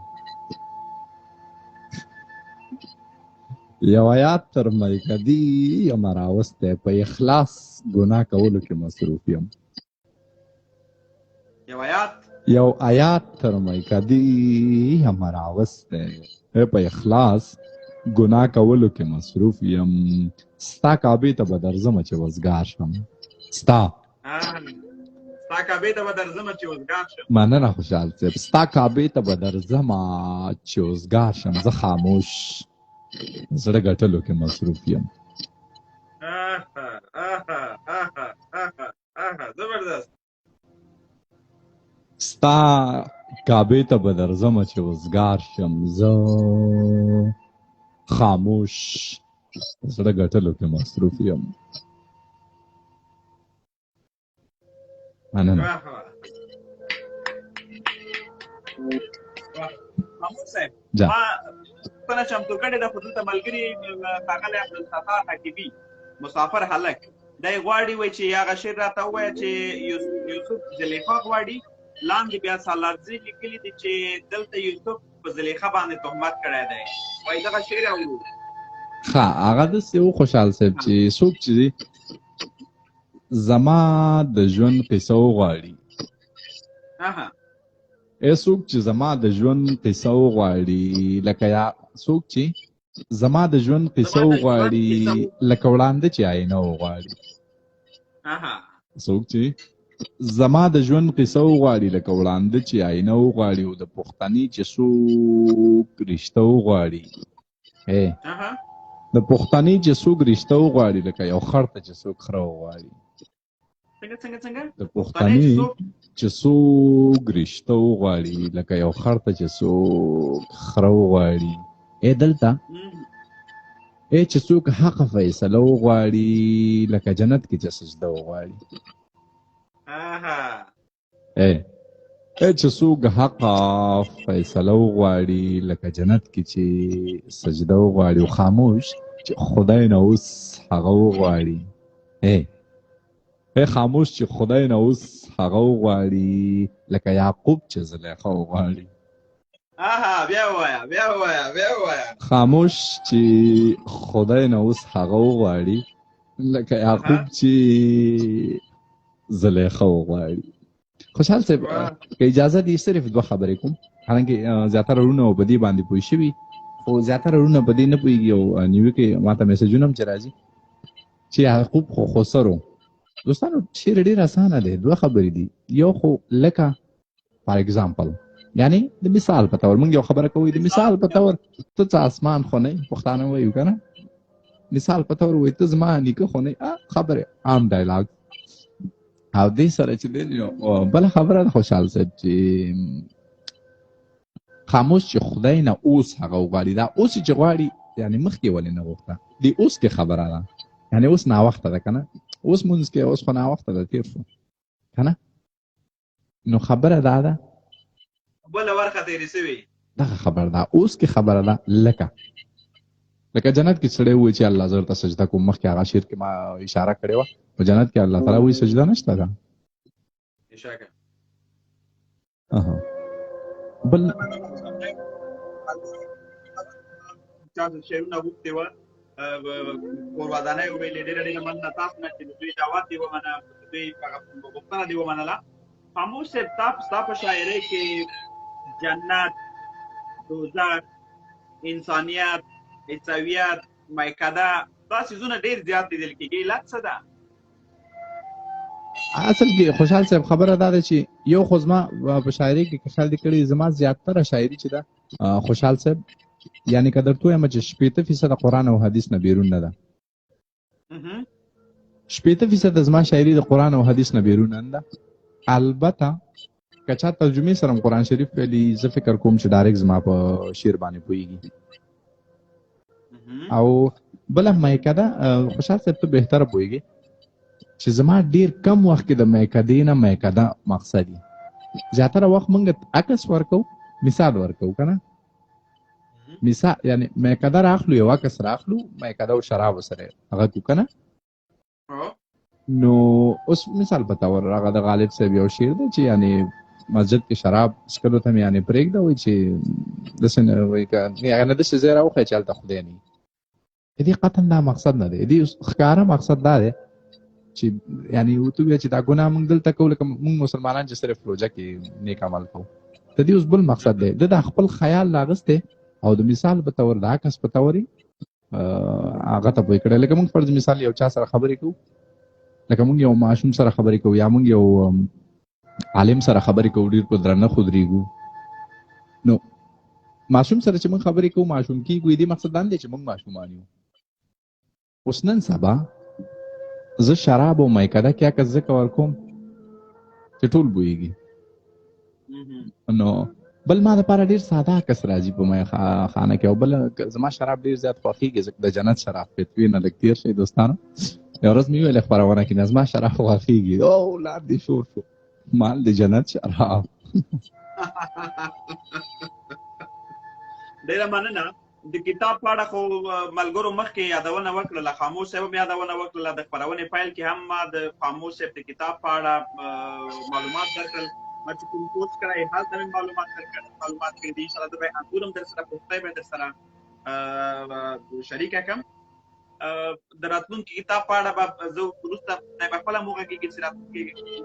یو یاد تر مې کدی یم راوستی، په اخلاص ګناه کولو کې مصروف یم. یو آیات، یو آیات تر مې کدی یم راوستی، په اخلاص ګناه کولو کې مصروف یم. ستا کعبې ته به درځمه چې وزګار شم، ستا ستا کعبې ته به درځمه چې وزګار شم. مننه خوشحال صاحب. ستا کعبې ته به درځمه چې وزګار شم، زه خاموش زړه ګټلو کې مصروف یم. زبردست. ستا کعبې ته به درځمه چې وزګار شم، زه خاموش زړه ګټلو کې مصروف یم. مننه. محمود صاحب، ما پوښتنه چمتو کړې ده، خو دلته ملګري ښاغلی عبدالستار حکیمي مسافر هلک دی غواړي وایي چې هغه شعر راته ووایه چې یوسف زلیخا غواړي. لاندې بیا سالارزي لیکلي دي چې دلته یوسف په زلیخا باندې تهمت کړی دی، وایي دغه شعر اورو. ښه، هغه داسې و خوشحال صاحب چې څوک چې زما د ژوند قصه وغواړي، ای څوک چې زما د ژوند قصه وغواړي، لکه یا څوک چې زما د ژوند قصه وغواړي لکه وړاندې چې آینه وغواړي. څوک چې زما د ژوند قصه وغواړي لکه وړاندې چې آینه وغواړي، او د پښتنې چې څوک رشته وغواړي، د پښتنې چې څوک رشته وغواړي لکه یو خر ته چې څوک خره وغواړي. څنګه؟ د پښتنې چې څوک رشته وغواړي لکه یو خر ته چې څوک خره وغواړي. ای دلته ای چې څوک حق فیصله وغواړي لکه جنت کې چې سجده وغواړي. ای چې څوک حق فیصله وغواړي لکه جنت کې چې سجده وغواړي، او خاموش چې خدای نه اوس هغه وغواړي. ای خاموش چې خدای نه اوس هغه وغواړي لکه یعقوب چې زلیخا وغواړي. بیا ووایه، بیا ووایه، بیا ووایه. خاموش چې خدای نه اوس هغه وغواړي لکه یعقوب چې زلیخا وغواړي. خوشحال صاحب که اجازه دی صرف دوه خبرې کوم، حالانکه زیاتره وروڼه په دې باندې پوه شوي، خو زیاتره وروڼه په دې نه پوهېږي او نیوکې ماته میسجونه هم چې راځي چې یعقوب خو خسر و. دوستانو شعر ډېر اسانه دی، دوه خبرې دي. یو خو لکه فار اگزامپل، یعنی د مثال په تور موږ یو خبره کوو، د مثال په تور ته څه اسمان خو نه، پښتانه وایو که نه، مثال په تور وایي ته زما نیکه خو نه، خبرې عام ډایلاګ. او دې سره چې دی بله خبره ده خوشحال صاحب چې خاموش چې خدای نه اوس هغه وغواړي، دا اوس چې غواړي یعنی مخکې ولې نه غوښته، دې اوس کې خبره ده، یعنی اوس ناوخته ده که نه، اوس مونځ کې اوس خو ناوخته ده، تېر شو کنه؟ نو خبره دا ده، بله ورخه تېرې سوي. دغه خبره ده. اوس کې خبره ده، لکه جنت کې سړی وایي چې الله زه ورته سجده کوم. مخکې هغه شعر کې ما اشاره کړې وه، په جنت کې الله تعالی وایي سجده نشته ده. بل چا شعرونه غوښتي وه، کورودانۍ وویلې. ډېره ډېره مننه تاسو نه چې د دوی دعوت دې ومنه، د دوی غوښتنه دې ومنله. خاموش صاحب، ستا په شاعرۍ کې جنت، دوزخ، انسانیت، عیسویت، میکده، دا څیزونه ډېر زیات لیدل کېږي. علت څه ده؟ اصل کې خوشحال صاحب خبره دا ده چې یو خو زما په شاعرۍ کې که خیال دې کړی، زما زیاتره شاعري چې ده خوشحال صاحب، یعنی که درته ووایم چې 60% قرآن او حدیث نه بیرون نه ده. 60% زما شاعري د قرآن او حدیث نه بیرون نه ده. البته که چا ترجمې سره هم قرآن شریف ویلي، زه فکر کوم چې ډایرکټ زما په شعر باندې پوهېږي. او بله میکده، خوشحال صاحب ته بهتره پوهېږي چې زما ډیر کم وخت کې د میکدې نه میکده مقصد وي. زیاتره وخت موږ عکس ورکو، مثال ورکو که نه، مثال یعنی میکده راخلو، یو عکس راخلو، میکده او شراب سره هغه کو که نه. نو اوس مثال په تور هغه د غالب صاحب یو شعر دی چې یعنی مسجد کې شراب څښلو ته مې یعنی پرېږده، وایي چې داسې نه وایي که هغه نه داسې ځای راوښیه چې هلته خدای نه وي. د دې قطعاً دا مقصد نه دی. د دې ښکاره مقصد دا دی چې یعنی ورته ووایه چې دا ګناه موږ دلته کوو، لکه موږ مسلمانان چې صرف روژه کې نیک عمل کوو. د دې اوس بل مقصد دی. ده دا خپل خیال راغستی او د مثال په تور، د عکس په تور یې هغه ته پوه کړی. لکه موږ فرض مثال یو چا سره خبرې کوو، لکه موږ یو ماشوم سره خبرې کوو یا موږ یو عالم سره خبرې کوو، ډېر په درنښت ودرېږو. نو ماشوم سره چې موږ خبرې کوو، ماشوم کېږو. دې مقصد دا نه دی چې موږ ماشومان یو. اوس نن سبا زه شراب او میکده کې عکس ځکه ورکوم چې ټول بویږي. نو بل ما دپاره ډېر ساده عکس راځي په مې خانه کې. او بل زما شراب ډېر زیات خوښېږي، ځکه د جنت شراب فتوې نه لږ تېر شئ دوستانو. یو ورځ مې وویل خپرونه کې زما شراب خوښېږي، او لاندې شور شو، مال د جنت شراب. ډېره مننه. د کتاب په اړه خو ملګرو مخکې یادونه وکړله، خاموش صاحب هم یادونه وکړله. د خپرونې پیل کې هم ما د خاموش صاحب د کتاب په اړه معلومات درکړل. ما چې کوم کورس کړی هلته مې معلومات درکړل، معلومات کړي دي. انشاءالله زه به انځور هم در سره، پوښتنه به در سره شریکه کړم. د راتلونکي کتاب په اړه به زه وروسته خدای به خپله موخه کېږي چې راتلونکي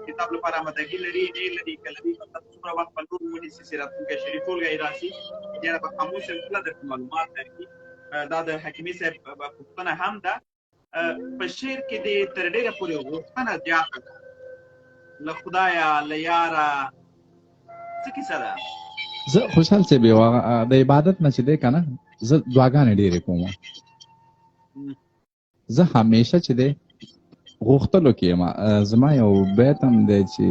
کتاب لپاره آمادګي لري نه لري، که لري مطلب څومره وخت به نور ونیسي چې راتلونکی شعري ټولګه یې راشي. دې اړه به خاموش خپله درته معلومات درکړي. دا د حکیمي صاحب پوښتنه هم ده. په شعر کې دې تر ډېره پورې غوښتنه زیاته ده، له خدایه له یاره، څه کیسه ده؟ زه خوشحال صاحب یو د عبادت نه چې دی که نه، زه دعاګانې ډېرې کوم. زه همیشه چې دی غوښتلو کې یم. زما یو بیت هم دی چې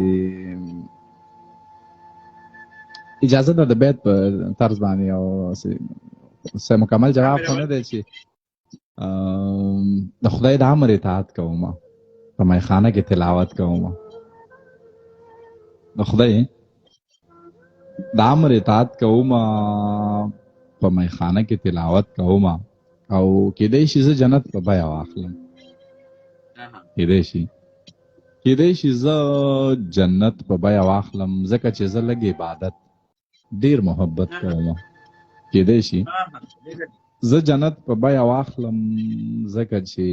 اجازه ده د بیت په طرز باندې یو څه مکمل جواب خو نه دی چې د خدای د امر اطاعت کوم، په میخانه کې تلاوت کوم. د خدای د امر اطاعت کوم، په میخانه کې تلاوت کوم، او کېدای شي زه جنت په بیه واخلم. کېدای شي زه جنت په بیه واخلم، ځکه چې زه لږ عبادت ډیر محبت کوم. کېدای شي زه جنت په بیه واخلم، ځکه چې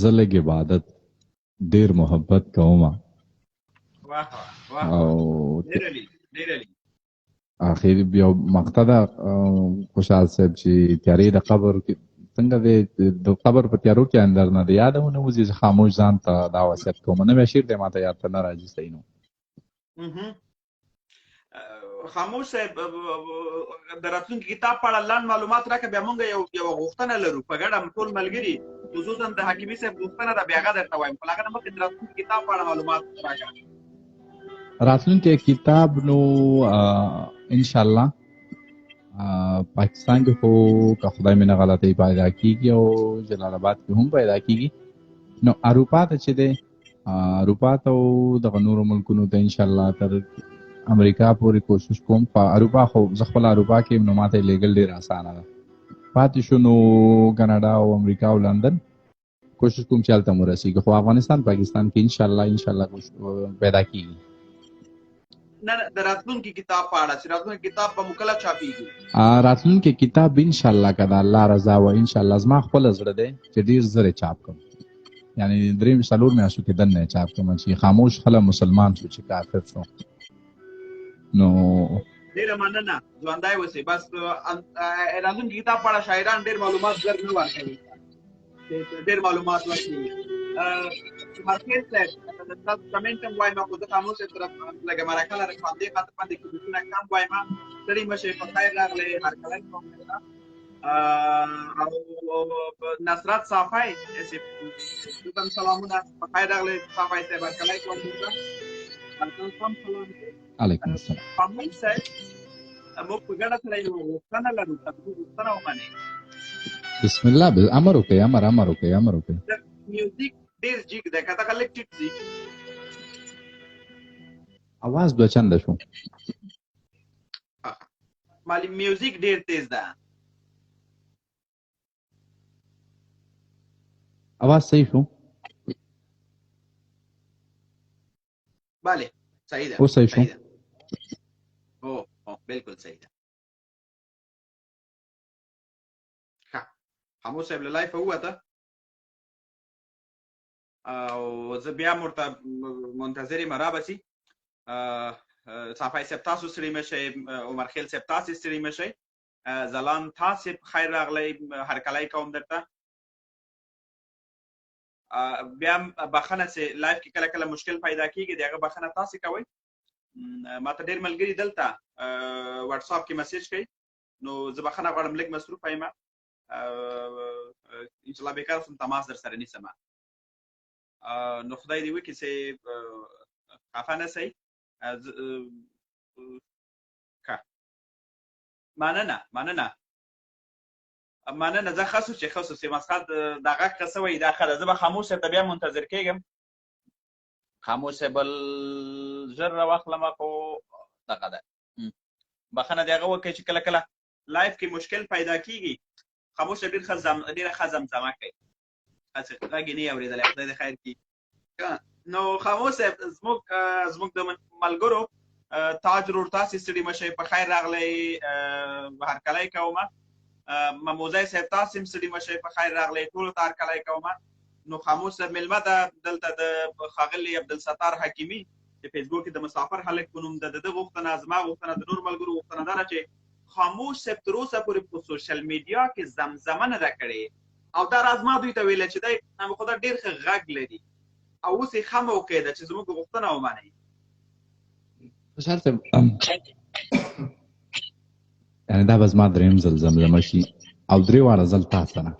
زه لږ عبادت ډیر محبت کوم. او اخر یو مقطع ده خوشحال صاحب چې تیارې د قبر کې څنګه دی، د قبر په تیارو کې اندر نه دی یاد ونه وځي، زه خاموش ځان ته دا وصیت کوم. نوی شعر دی ما ته یاد ته نه راځي صحیح. نو خاموش صاحب د راتلونکي کتاب په اړه لنډ معلومات راکړه، بیا مونږ یوه غوښتنه لرو په ګډه ټول ملګري، خصوصا د حکیمي صاحب غوښتنه ده، بیا هغه درته وایم، خو له هغه نه مخکې د راتلونکي کتاب په اړه معلومات راکړه. راتلونکی کتاب نو انشاءالله پاکستان کې خو که خدای مې نه غلطۍ پیدا کېږي او جلال آباد کې هم پیدا کېږي. نو اروپا ته چې دی اروپا ته او دغه نورو ملکونو ته ان شاء الله تر امریکا پورې کوشش کوم. خو اروپا خو زه خپله اروپا کې یم، نو ماته یې لېږل ډېره اسانه ده. پاتې شو نو کاناډا او امریکا او لندن کوشش کوم چې هلته مو رسېږي. خو افغانستان پاکستان کې ان شاء الله ان شاء الله پیدا کېږي. نه، د راتلونکي کتاب په اړه چې راتلونکي کتاب به مو کله چاپېږي؟ راتلونکي کتاب ان شاء الله که د الله رضا وه ان شاء الله زما خپله زړه دی چې ډېر زر یې چاپ کړم، یعنی درې څلور میاشتو کې دننه یې چاپ کړم چې خاموش خله مسلمان شو چې کافر شو. نو ډېره مننه، ژوندی اوسې. بس راتلونکي کتاب په اړه شاعران ډېر معلومات زر نه ورکوي، ډېر معلومات ورکوي. مرکز صاحب تاسو کمنټ هم وایم، خو زه خاموش صاحب سره لږه مرکه لرم، په همدې خاطر باندې کمنټونه کم وایم. ستړي مه شئ، په خیر راغلئ، هرکلی کوم درته. او نصرت صافی صاحب سلامونه، په خیر راغلئ صافی صاحب، هرکلی کوم درته. تاسو هم سلام. علیکم السلام. خاموش صاحب موږ په ګډه سره یوه غوښتنه لرو، که زموږ غوښتنه ومنئ. بسم الله، امر وکړئ، امر امر وکړئ، امر وکړئ. میوزیک ډېر جیګ دی، که دغه لږ ټیټ شي. اواز دوه چنده شو. مالي میوزیک ډېر تیز ده. اواز صحیح شو؟ بله صحیح ده. اوس صحیح شو؟ هو هو بالکل صحیح ده. ښه، خاموش صاحب له لایفه ووته او زه بیا ورته منتظر یم را به سي. صافی صاحب تاسو ستړي مه شئ، عمرخیل صاحب تاسې ستړي مه شئ، ځلان تاسې په خیر راغلی، هرکلی کوم درته. بیا بخښنه چې live کې کله کله مشکل پیدا کیږي، د هغه بخښنه تاسې کوئ. ماته ډېر ملګري دلته واتساپ کې مسیج کوي، نو زه بخښنه غواړم، لږ مصروف یم. ان شاء الله بیکار اوسم تماس در سره نیسم. نو خدای دې وکړي چې خفه نه سئ. ښه، مننه مننه مننه. زه ښه سو چې ښه سو چې مسخد دا غږ ښه سوی، دا ښه ده. زه به خاموش صاحب ته بیا منتظر کېږم. خاموش صاحب بل ژر راواخلم، خو دغه ده. بخښنه دې هغه وکړئ چې کله کله live کې مشکل پیدا کیږي. خاموش صاحب ډېر ښه ډېره ښه زمزمه کوي، هسې غږ یې نه یې اورېدلی، خدای دې خیر کړي. نو خاموش صاحب زموږ د ملګرو تاج ورور تاسې ستړي مه شئ، په خیر راغلی، هرکلی کوم. مموزی صاحب تاسې هم ستړي مه شئ، په خیر راغلی، ټولو ته هرکلی کوم. نو خاموش صاحب مېلمه ده دلته د ښاغلي عبدالستار حکیمي چې فیسبوک کې د مسافر هلک په نوم ده. د ده غوښتنه، زما غوښتنه، د نور ملګرو غوښتنه دا ده چې خاموش صاحب تر اوسه پورې په سوشل میډیا کې زمزمه نه ده کړې، او دا راز ما دوی ته ویلی چې دی نام خدا ډېر ښه غږ لري او اوس یې ښه موقع ده چې زموږ غوښتنه ومنئ. خوشحال صاحب، یعنې دا به زما دریم ځل زمزمه شي او درې واړه ځل تا سره.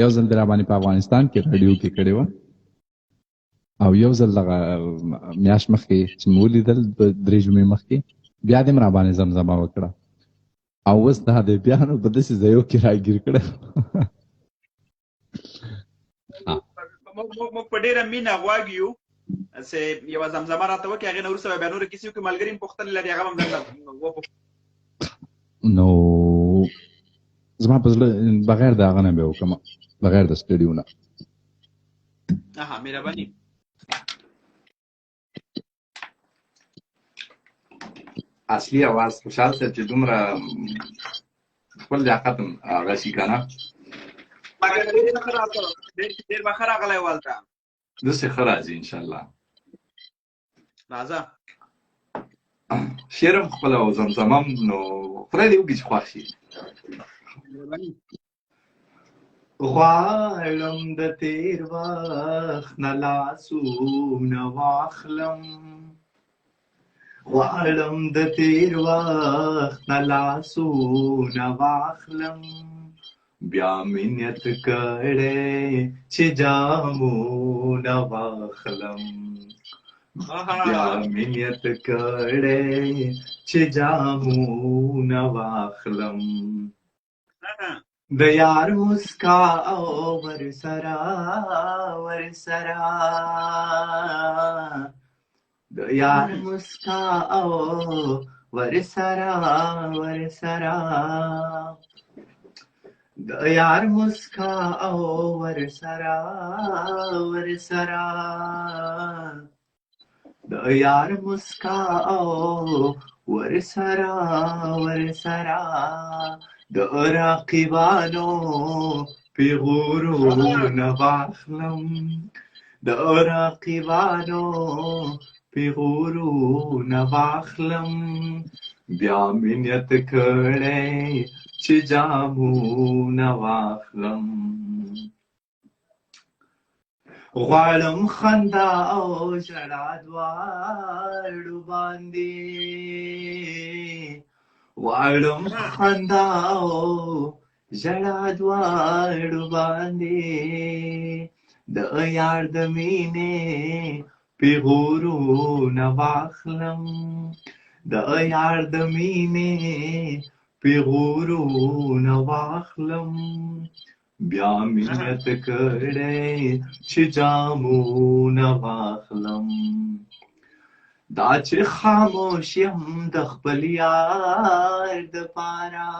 یو ځل دې راباندې په افغانستان کې راډیو کې کړې وه، او یو ځل دغه میاشت مخکې چې مې ولیدل، درې جمعې مخکې، بیا دې هم راباندې زمزمه وکړه، او اوس دا دی بیا نو په داسې ځایو کې راګیر کړی. موږ په ډېره مینه غوږ یو چې یوه زمزمه راته وکړي، هغې نه وروسته به بیا نورې کیسې وکړو. ملګري مې پوښتنې لري، هغه به هم درته وپوښتي. نو زما په زړه بغیر د هغه نه به وکړم، بغیر د سټډیو نه. اها، مهرباني. اصلي اواز خوشحال صاحب چې دومره خپل لیاقت هم هغه شي که نه، مګر ډېر ښه راته، ډېر به ښه راغلی و هلته. داسې ښه راځي انشاءالله. راځه. شعر هم خپله او زمزمه هم، نو خدای دې وکړي چې خوښ شي. غواړم د تېر وخت نه لاسونه واخلم، غواړم د تېر وخت نه لاسونه واخلم، بیا مې نیت کړی چې جامونه واخلم، بیا مې نیت کړی چې جامونه واخلم. د یار مسکا او ورسره ورسره، د یار مسکا او ورسره ورسره، د یار مسکا او ورسره ورسره، د یار مسکا او ورسره ورسره، د راقبانو پیغورونه واخلم، د راقبانو پیغورونه واخلم، بیا مې نیت کړی چې جامونه واخلم. غواړم خندا او ژړا دواړو باندې، غواړم خندا او ژړا دواړو باندې، د یار د مینې پیغورونه واخلم، د یار د مینې پیغورونه واخلم، بیا مې نیت کړی چې جامونه واخلم. دا چې خاموش یم د خپل یار د پاره،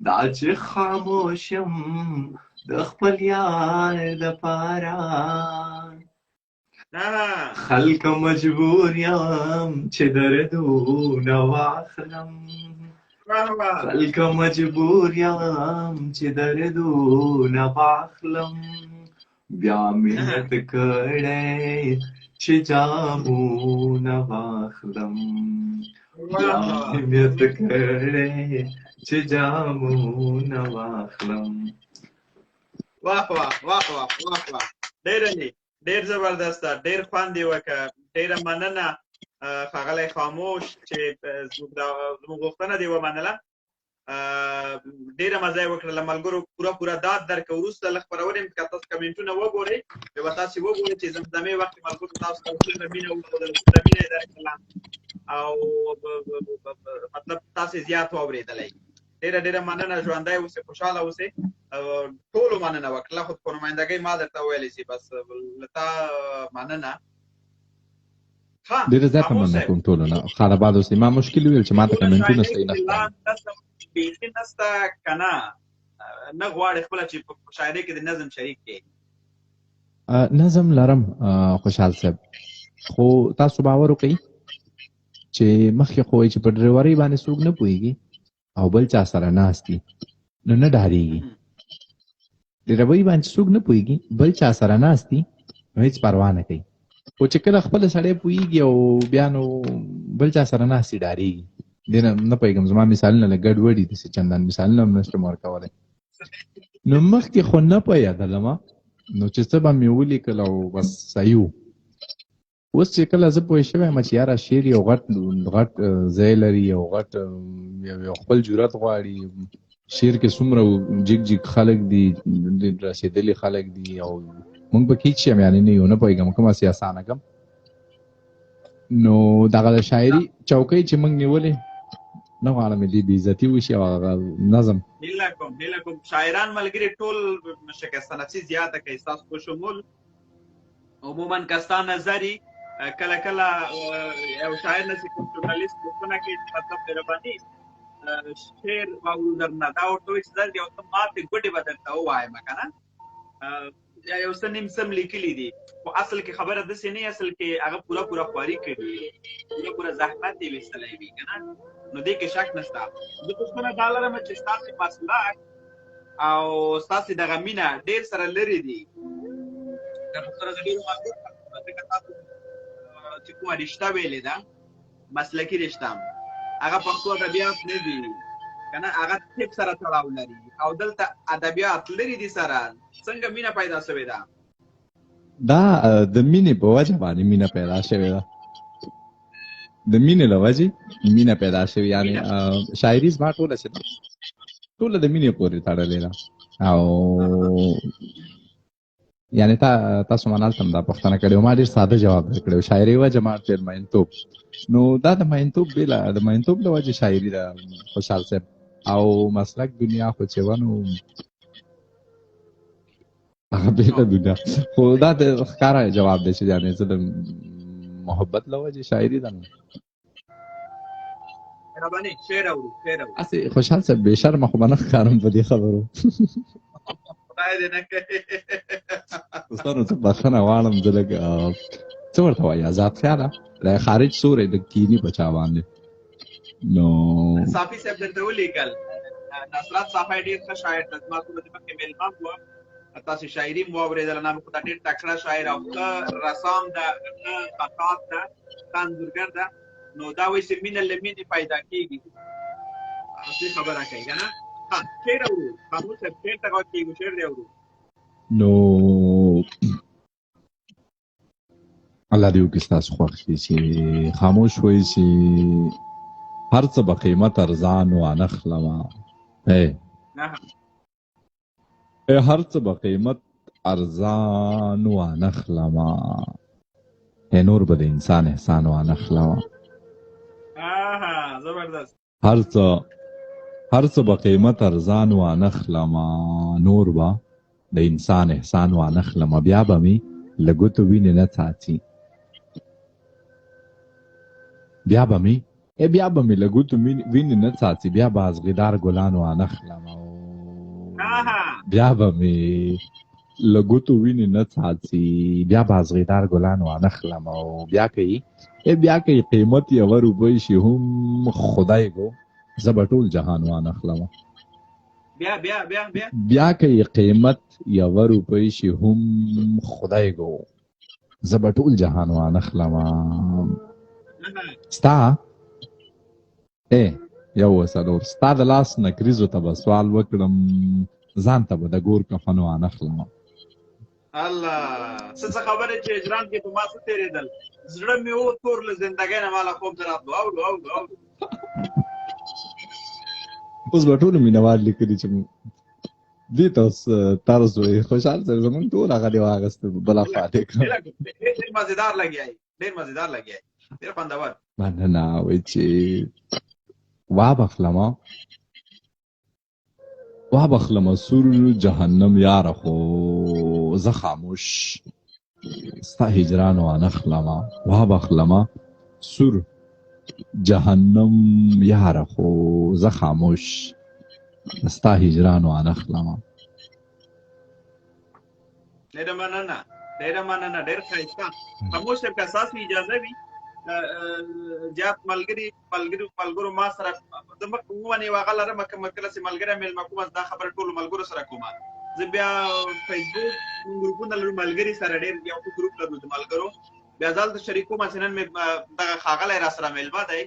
دا چې خاموش یم د خپل یار د پاره، خلک مجبور یم چې دردونه واخلم، خلک مجبور یم چې دردونه واخلم، بیا مې نیت کړی چې جامونه واخلم، بیا مې نیت کړی چې جامونه واخلم. واه واه واه واه واه واه، ډېر ډېر زبردست، ډېر خوند یې وکړ. ډېره مننه ښاغلی خاموش چې زموږ غوښتنه دې ومنله. ډېره مزه یې وکړله، ملګرو پوره پوره داد درکړه. وروسته له خپرونې هم که تاسو کمنټونه وګورئ، بیا به تاسې وګورئ چې زمزمې وخت کې ملګرو تاسو ته څومره مینه وښودله، څومره مینه یې درکړله، او مطلب تاسې زیات واورېدلی. ډېره ډېره مننه، ژوندی اوسې، خوشحاله اوسې. ټولو مننه وکړله، خو په نمایندګۍ ما درته ویلی چې بس له تا مننه. ډېره زیاته مننه کوم ټولو نه، ښاد آباد اوسئ. ما مشکل ویل چې ما ته کمنټونه صحیح نه ښکاري. بیخي نسته که نه، نه غواړې خپله چې په شاعرۍ کې د نظم شریک کړې؟ نظم لرم خوشحال صاحب، خو تاسو باور وکړئ چې مخکې خو وایي چې په ډریورۍ باندې څوک نه پوهېږي او بل چا سره ناست دي نو نه ډارېږي. ډریورۍ باندې څوک نه پوهېږي بل چا سره ناست دي نو هېڅ پروا نه کوي، خو چې کله خپله سړی پوهېږي او بیا نو بل چا سره ناست دي ډارېږي. دې نه پوهېږم، زما مثالونه لږ ګډوډ دي، داسې چندان مثالونه هم نه شم ورکولی. نو مخکې خو نه پوهېدلم، نو چې څه به مې ولیکل او بس صحیح و. اوس چې کله زه پوه شوی یم چې یاره شعر یو غټ غټ ځای لري، یو غټ یو خپل جرأت غواړي، شعر کې څومره جګ جګ خلک دي، رسېدلي خلک دي، او موږ پکې هېڅ شی هم یعنې نه یو، نه پوهېږم کوم هسې اسانه کم. نو دغه د شاعري چوکۍ چې موږ نیولې، نه غواړم دې بې عزتي وشي او هغه نظم. هیله کوم، هیله کوم شاعران ملګري ټول شکسته نفسي زیاته کوي، ستاسو په شمول عموما که ستا نظر کله کله یو شاعر نه چې کوم ژورنالیست پوښتنه کوي چې مطلب مهرباني شعر واورو درنه، دا ورته وایي چې زه یو څه ماتې ګوډې به درته ووایم که نه، یا یو څه نیم سم لیکلي دي، خو اصل کې خبره داسې نه، اصل کې هغه پوره پوره خواري کړي، پوره پوره زحمت یې ویستلی وي که نه، نو دې کې شک نشته. زه پوښتنه دا لرم چې ستاسې مسلک او ستاسې دغه مینه ډېر سره لرې دي. دا پوښتنه زه ډېرو ملګرو ته کوم، ځکه تاسو چې کومه رشته ویلې ده، مسلکي رشته، هغه پښتو ادبیات نه دي که نه، هغه طب سره تړاو لري، او دلته ادبیات لرې دي سره، څنګه مینه پیدا شوې ده؟ دا د مینې په وجه باندې مینه پیدا شوې ده، د مینې له وجې مینه پیدا شوې، یعنې شاعري زما ټوله چې ده ټوله د مینې پورې تړلې ده. او یعنې تاسو ما هلته هم دا پوښتنه کړې وه، ما ډېر ساده جواب درکړی و، شاعري وجه ما ورته ویل مینتوب. نو دا د مینتوب بېله، د مینتوب له وجې شاعري ده خوشحال صاحب. او مسلک دنیا خو چې ونو هغه بېله دنیا. خو دا د ښکاره جواب دی چې یعنې زه د محبت له وجې شاعري ده نو. مهرباني، شعر اورو، شعر اورو. هسې خوشحال صاحب بې شرمه خو به نه ښکارم په دې خبرو. خدای دې نه کوي. دوستانو زه بخښنه غواړم، زه لږ څه ورته وایي ازاد خیاله له خارج سوری لږ کیني په چا باندې. نو صافي صاحب درته ولیکل، نصرت صافی ډېر ښه شاعر دی، زما څو ورځې مخکې مېلمه و، تاسو شاعري مو واورېدله، نام خدا ډېر تکړه شاعر او ښه رسام ده، ښه خطاط ده، ښه انځورګر ده. نو دا وایي چې مینه له مینې پیدا کېږي، اصلي خبره کوي که نه؟ ها شعر اورو، خاموش صاحب شعر ته غوږ کېږو، شعر دی اورو. نو الله دې وکړي ستاسو خوښ شي چې خاموش وایي چې هر څه به قیمت ارزان وانه خلمه، هر څه به قیمت ارزان وانه خلمه، نور به د انسان احسان وانه خلمه. زبردست. هر څه به قیمت ارزان وانه خلمه، نور به د انسان احسان وانه خلمه، بیا به مې له ګوتو وینې نه څاڅي، بیا به مې بیا به مې له ګوتو وینې نه څاڅي، بیا به ازغیدار ګلان وانه خلمه، بیا به مې له ګوتو وینې نه څاڅي، بیا به ازغیدار ګلان وانه خلمه، او بیا که یې قیمت یوه روپۍ شي هم خدای ګو زه به ټول جهان وانه خلمه. بیا بیا بیا بیا بیا که یې قیمت یوه روپۍ شي هم خدای ګو زه به ټول جهان وانه خلمه. ستا یو څلور ستا د لاس نکریزو ته به سوال وکړم، ځان ته به د ګور کفن وانه خلمه. الله، څه خبره چې هجران کې په ما څه تېرېدل، زړه مې و تور له زندګۍ نه ماله خوب نه راتلو. اورو اورو اورو. اوس به ټولو مینهوال لیکلي چې دې ته اوس طرز وایي. خوشحال صاحب زمونږ ټول هغه دې واخیسته، بله خوا دې کړه. ډېر مزېدار لګیا یې، ډېر مزېدار لګیا یې، ډېر خوندور. مننه. وایي چې وابخلمه وابخلمه سور جهنم یاره، خو زه خاموش ستا هجران وانه خلمه، وابخلمه سور جهنم یاره، خو زه خاموش ستا هجران وانه خلمه. ډېره مننه، ډېره مننه، ډېر ښایسته. خاموش صاحب که ستاسو اجازه وي، زیات ملګري ملګري ملګرو ما سره زه مخکې ومنې هغه لرم، که کله چې ملګری مېلمه کوم دا خبره ټولو ملګرو سره کوم. زه بیا فیسبوک ګروپونه لرو ملګري سره، ډېر یو ښه ګروپ لرو د ملګرو، بیا زه هلته شریکوم چې نن مې دغه ښاغلی را سره مېلمه دی،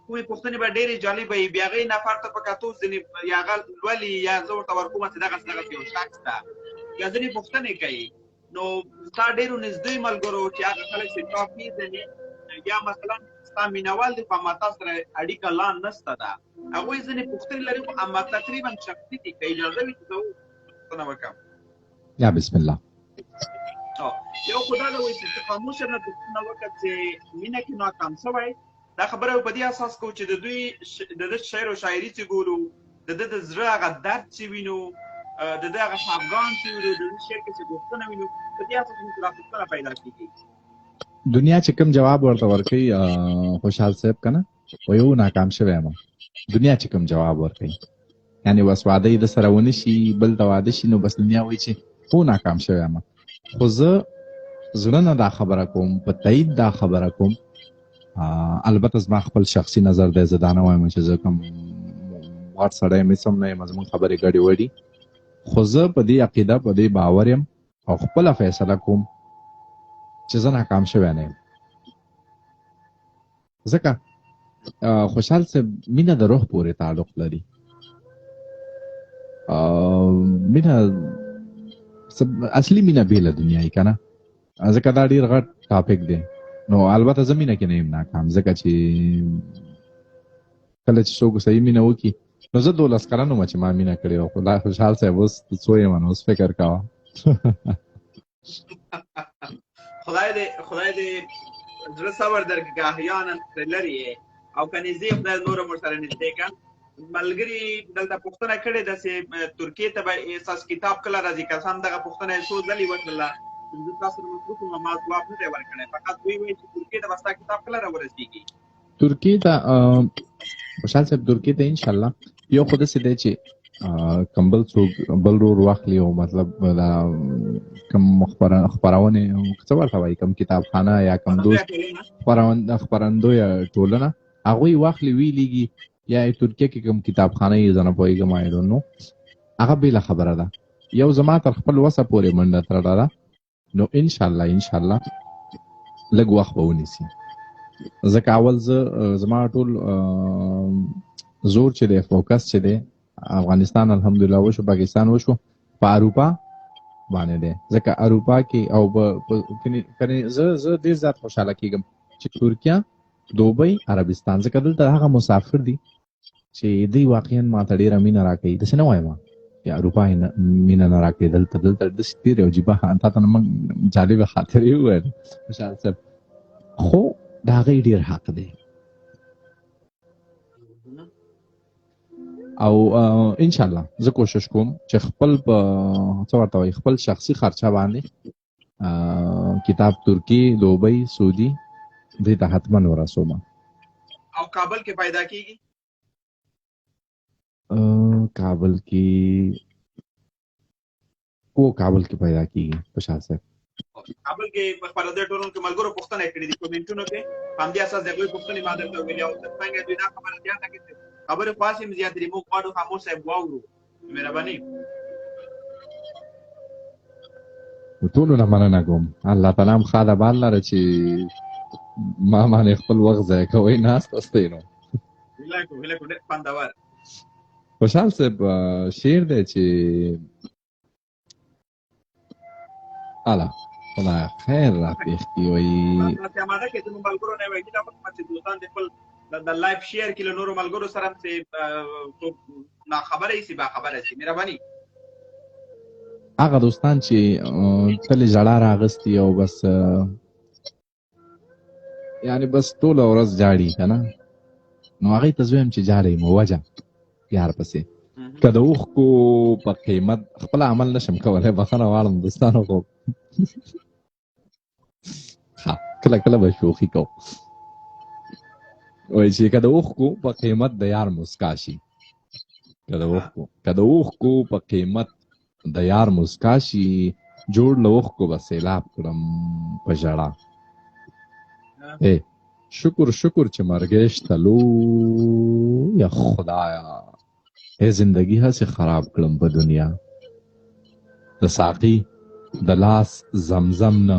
کومې پوښتنې به ډېرې جالبه وي، بیا هغې نفر ته په کتو ځینې یا هغه لولي یا زه ورته ورکوم چې دغسې دغسې یو شخص ده، بیا ځینې پوښتنې کوي. نو ستا ډېرو نږدې ملګرو چې هغه خلک چې تا پېژني یا مثلا ستا مینهوال دي خو اما تا سره اړیکه لا نشته ده، هغوی ځینې پوښتنې لري خو اما تقریبا شخصي دي، که اجازه وي چې زه پوښتنه وکړم. یا بسم الله. یو خو دا ده وایي چې خاموش نه پوښتنه وکړه چې مینه کې ناکام شوی، دا خبره په دې اساس کوو چې د دوی د ده شعر او شاعري چې ګورو، د ده د زړه هغه درد چې وینو، د ده هغه خفګان چې وینو، د ده شعر کې چې غوښتنه وینو، په دې اساس موږ دا پوښتنه پیدا کېږي. دنیا چې کوم جواب ورته ورکوي خوشحال صاحب که نه، وایي او ناکام شوی یم. دنیا چې کوم جواب ورکوي، یعنې بس واده یې د سره ونه شي، بل ته واده شي، نو بس دنیا وایي چې هو ناکام شوی یم. خو زه زړه نه دا خبره کوم، په تایید دا خبره کوم، البته زما خپل شخصي نظر دی، زه دا نه وایم چې زه کوم غټ سړی یم، هېڅ هم نه یم، زموږ خبرې ګډې وډي، خو زه په دې عقیده، په دې باور یم او خپله فیصله کوم چې زه ناکام شوی نه یم. ځکه خوشحال صاحب مینه د روح پورې تعلق لري، مینه اصلي مینه بېله دنیا یې که نه، ځکه دا ډېر غټ ټاپک دی. نو البته زه مینه کې نه یم ناکام، ځکه چې کله چې څوک صحیح مینه وکړي، نو زه 12 کلن وم چې ما مینه کړې وه، خو دا خوشحال صاحب اوس څو یم، نو اوس فکر کوه. خدای دې خدای دې زړه صبر درکړي که احیانا ترې لرې یې، او که نږدې خدای نور هم ورسره نږدې کړه. ملګري دلته پوښتنه کړې ده چې ترکیې ته به ستاسو کتاب کله راځي؟ که څه هم دغه پوښتنه یې څو ځلې وکړله، زه تاسو سره مصروف وم، ما ځواب نه دی ورکړی. فقط دوی وایي چې ترکیې ته به ستا کتاب کله راورسېږي؟ ترکیې ته، خوشحال صاحب، ترکیې ته ان شاء الله یو خو داسې دی چې کوم بل څوک بل ورور واخلي، او مطلب دا کوم خپرونې څه ورته وایي، کوم کتابخانه یا کوم دوست خپرندویه ټولنه، هغوی واخلي وی لیږي، یا ترکیه کې کوم کتابخانه یې، زه نه پوهېږم، I don't know، هغه بېله خبره ده. یو زما تر خپل وسه پورې منډه ترړه ده، نو ان شاء الله ان شاء الله لږ وخت به ونیسي، ځکه اول زه زما ټول زور چې دی، فوکس چې دی، افغانستان الحمدلله وشو، پاکستان وشو، په اروپا باندې دی، ځکه اروپا کې او په زه ډېر زیات خوشحاله کېږم چې ترکیه، دوبۍ، عربستان، ځکه دلته هغه مسافر دي چې دوی واقعا ما ته ډېره مینه راکوي. داسې نه وایم چې اروپا یې مینه نه راکوي، دلته داسې ډېرې عجیبه تا ته موږ جالبه خاطرې وویل خوشحال صاحب، خو د هغې ډېر حق دی. او ان شاء الله زه کوشش کوم چې خپل په څه ورته وایي، خپل شخصي خرچه باندې کتاب ترکی، دوبۍ، سعودي دې ته حتما ورسوم. او کابل کې پیدا کیږي؟ کابل کې، او کابل کې پیدا کیږي خوشحال صاحب. کابل کې په خپرندوی ټولنو کې ملګرو پوښتنه کړې دي کومنټونو کې، په همدې اساس د هغوی پوښتنې ما درته وویلې، او تر څنګه دوی دا خبره زیاته کړې چې خبرې خو هسې هم زیاتې دي، موږ غواړو خاموش صاحب واورو، مهرباني. ټولو نه مننه کوم، الله تعالی هم ښاد آباد لره چې ما باندې خپل وخت ضایع کوئ، ناست استئ. نو هیله کوم، هیله کوم، ډېر خوندور. خوشحال صاحب شعر دی چې اله خدای خیر را پېښ کړي. وایي تاسې اماده کړئ، زموږ ملګرو نه وایي هیله وکړم چې دوستان دې خپل د لایف شیر کړي له نورو ملګرو سره هم، چې څوک ناخبره یې سي باخبره سي، مهرباني. هغه دوستان چې تل ژړا راغستي او بس یعنی بس ټوله ورځ جاړي که نه، نو هغې ته زه وایم چې جاړئ مو وجه یار پسې، که د اوښکو په قیمت خپل عمل نشم کولی، بخښنه غواړم دوستانو، خو ښه کله کله به شوخي کوم. وایي چې که د اوښکو په قیمت د یار مسکا شي، که د اوښکو په قیمت د یار مسکا شي، جوړ له اوښکو به سیلاب کړم په ژړا. شکر شکر چې مرګی شته لویه خدایا، ای زندگی هسې خراب کړم په دنیا. د ساقي د لاس زمزم نه،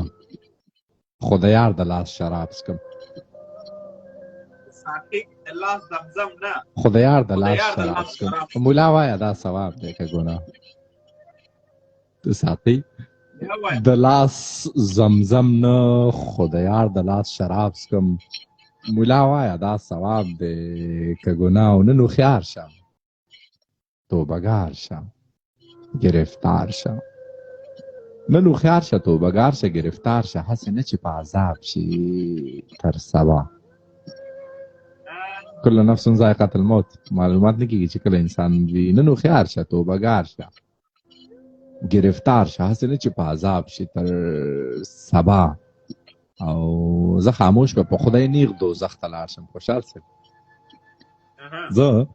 خو د یار د لاس شراب څکم. ساقي د لاس زمزم نه، خو د یار د لاس شراب څکم. مولا وایه دا ثواب دی که ګناه؟ د ساقي د لاس زمزم نه، خو د یار د لاس شراب څکم. مولا وایه دا ثواب دی که ګناه؟ او نن هوښیار شه، توبهګار شه، گرفتار شه. نن هوښیار شه، توبهګار شه، گرفتار شه، هسې نه چې په عذاب شي تر سبا. کل نفس ذائقه الموت، معلومات نه کېږي چې کله انسان وي. نن هوښیار شه، توبهګار شه، گرفتار شه، هسې نه چې په عذاب شي تر سبا. او زه خاموش به په خدای نیغ دوزخ ته لاړ شم خوشحال صاحب، زه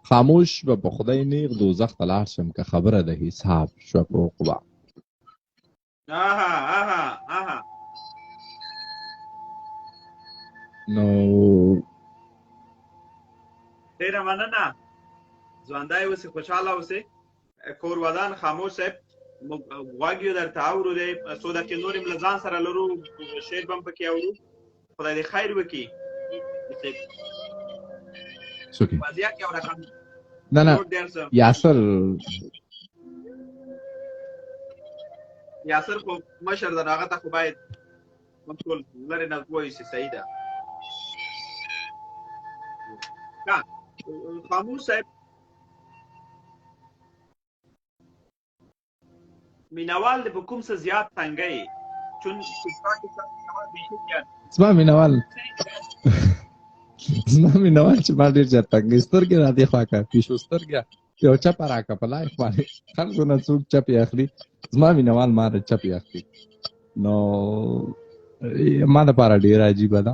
خاموش به په خدای نیغ دوزخ ته لاړ شم که خبره د حساب شوه په عقبا. نو ډېره مننه، ژوندی اوسې، خوشحاله اوسې، کور ودان خاموش صاحب. موږ غوږ یو درته اورو دی، څو دقیقې نورې هم له ځان سره لرو، شعر به هم پکې اورو. خدای دې خیر وکړي. څوک وضعیت یو رقم نه نه یاسر، یاسر خو مشر ده، هغه ته خو باید موږ ټول لرې نه ووایو چې صحیح ده. خاموش صاحب، مینوال د په کوم څه زیات تنګی؟ چون زما مینوال زما مینوال چې ما ډېر زیات تنګ سترګې را دې خوا که پیشو سترګه یو چپه راکړه په live باندې، خلکو نه څوک چپې اخلي، زما مینوال ما نه چپې اخلي. نو ما دپاره ډېره عجیبه ده.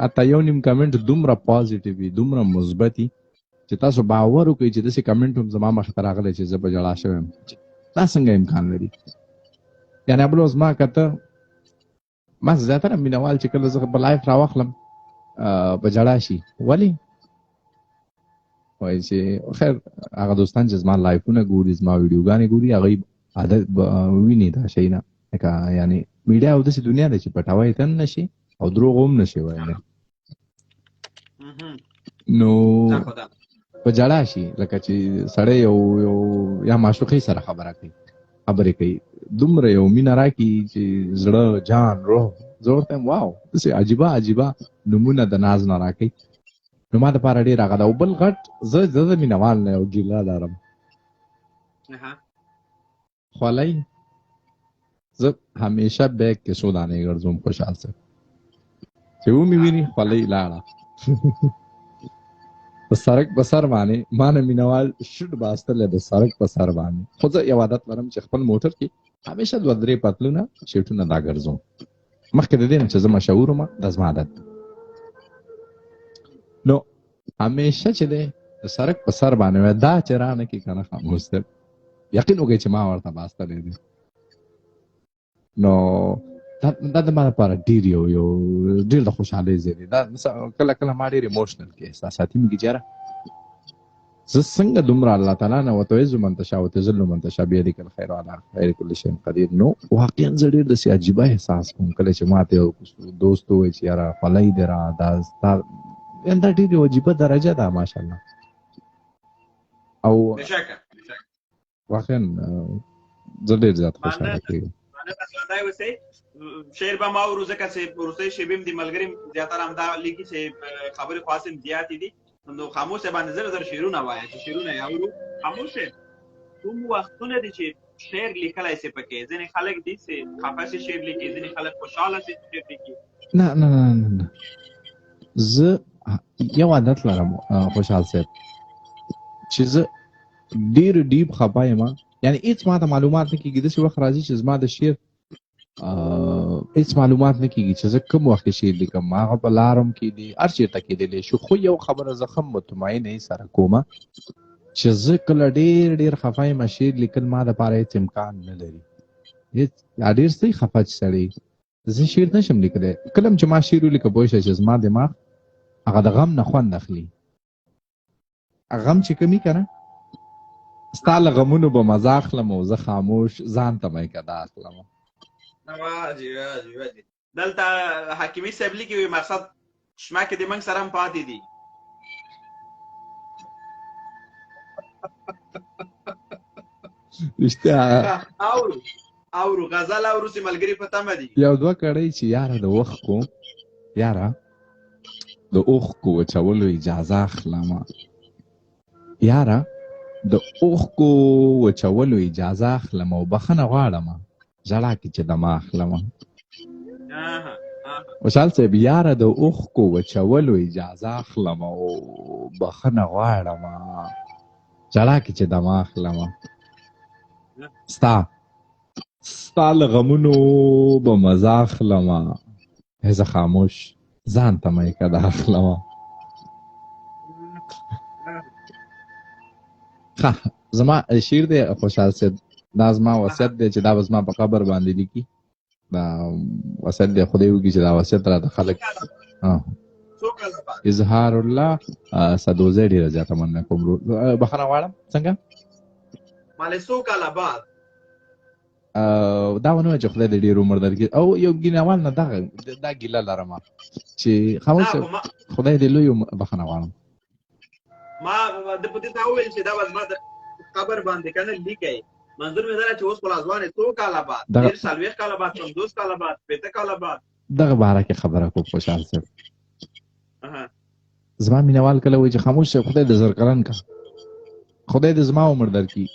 حتی یو نیم کمنټ دومره positive وي، دومره مثبت وي چې تاسو باور وکړئ چې داسې کمنټ هم زما مخې ته راغلی چې زه په ژړا شوی یم. دا څنګه امکان لري؟ یعنې بل ورځ ما کته، ما زیاتره مینوال چې کله زه په live راواخلم په ژړا شي. ولې؟ وایي چې خیر هغه دوستان چې زما live ونه ګوري، زما ویډیوګانې ګوري، هغوی عادت ویني دا شیونه. لکه یعنې میډیا او داسې دنیا ده چې پټوی ته هم نه شي او دروغ هم نه شي ویلی. نو په ژړا شي لکه چې سړی یو یو یا معشوقې سره خبره کوي، خبرې کوي، دومره یو مینه راکړي چې زړه، جان، روح، زه ورته وایم واو، داسې عجیبه عجیبه نمونه د ناز نه راکوي. نو ما دپاره ډېر هغه ده. او بل غټ زه د مینهوال نه یو ګیله لرم. خولۍ زه همیشه bag کې څو دانې ګرځوم خوشحال صاحب، چې ومې ویني خولۍ لاړه په سرک په سر باندې. ما نه مینهوال شوټ باستلی د سرک په سر باندې. خو زه یو عادت لرم چې خپل موټر کې همیشه دوه درې پتلونه شیټونه دا ګرځوم. مخکې د دې نه چې زه مشهور وم، دا زما عادت دی. نو همیشه چې دی د سرک په سر باندې وای، دا چې رانه کې که نه خاموش صاحب یقین وکړئ چې ما ورته باستلی دی. نو دا د ما لپاره ډېر یو یو ډېر د خوشحالۍ ځای دی. دا کله کله ما ډېر emotional کې احساساتي مې کېږي چې یاره زه څنګه دومره الله تعالی نه وتعز من تشاء وتذل من تشاء بيدک الخير وعلى خير كل شيء قدير. نو واقعا زه ډېر داسې عجیبه احساس کوم کله چې ما ته یو دوست ووایي چې یاره خولۍ دې را دا ستا، یعنې دا ډېر یو عجیبه درجه ده ماشاءالله. او واقعا زه ډېر زیات خوشحاله کېږم. مننه، ژوندی اوسئ. شعر به ما اورو ځکه چې وروستۍ شېبې هم د ملګري زیاتره همدا لیکي چې خبرې خو هسې هم زیاتې دي، نو خاموش صاحب باندې زر زر شعرونه وایه چې شعرونه یې اورو. خاموش صاحب کوم وختونه دي چې شعر لیکلی سي پکې؟ ځینې خلک دي چې خفه سي شعر لیکي، ځینې خلک خوشحاله سي شعر لیکي. نه نه نه نه نه، زه یو عادت لرم خوشحال صاحب چې زه ډېر deep خفه یم، یعنې هېڅ ما ته معلومات نه کېږي. داسې وخت راځي چې زما د شعر هېڅ معلومات نه کېږي چې زه کوم وخت کې شعر لیکم. هغه په لارم کې دي، هر چېرته کېدلی شو. خو یو خبره زه ښه مطمئنه سره کومه چې زه کله ډېر ډېر خفه یم، شعر لیکل ما دپاره هېڅ امکان نه لري. هېڅ ډېر څه خفه چې سړی زه شعر نشم لیکلی. کله هم چې ما شعر ولیکه پوه شه چې زما دماغ هغه د غم نه خوند اخلي. غم چې کمي که نه، ستا له غمونو به مزه اخلم او زه خاموش ځان ته مې کده اخلم. دلته حکیمي صاحب لیکي وي مقصد شمه کې د موږ سره هم پاتې دي. رښتیا اورو اورو غزل اورو چې ملګري په تمه دي. یو دوه کړۍ چې یاره د اوښکو، یاره د اوښکو وچولو اجازه اخلم، یاره د اوښکو وچولو اجازه اخلم او بخښنه غواړم ژړا کې چې دمه اخلم. وشال صاحب یاره د اوښکو وچولو اجازه اخلم او بخښنه غواړم ژړا کې چې دمه اخلم. ستا له غمونو به مزه اخلم، زه خاموش ځان ته مې کده اخلم. ښه زما شعر دی خوشحال صاحب، دا زما وصیت دی چې دا به زما په قبر باندې لیکي. دا وصیت دی، خدای وکړي چې دا وصیت راته خلک اظهار الله سدوزی ډېره زیاته مننه کوم. بخښنه غواړم. څنګه؟ مالې څو کاله بعد؟ دا ونه چې خدای دې ډېر عمر درکړي. او یو ګینهوال نه دغه دا ګیله لرم چې خاموش خدای دې لوی عمر. بخښنه غواړم. ما د په دې ته وویل چې دا به زما د قبر باندې که نه لیکئ، منظور مې دا چې اوس خو لا ځوان یې، څو کاله بعد؟ ډېر 40 کاله بعد، 50 کاله بعد، 60 کاله بعد؟ دغه باره کې خبره کوم خوشحال صاحب. زما مینهوال کله وایي چې خاموش صاحب خدای دې زر کلن کړه، خدای دې زما عمر درکړي.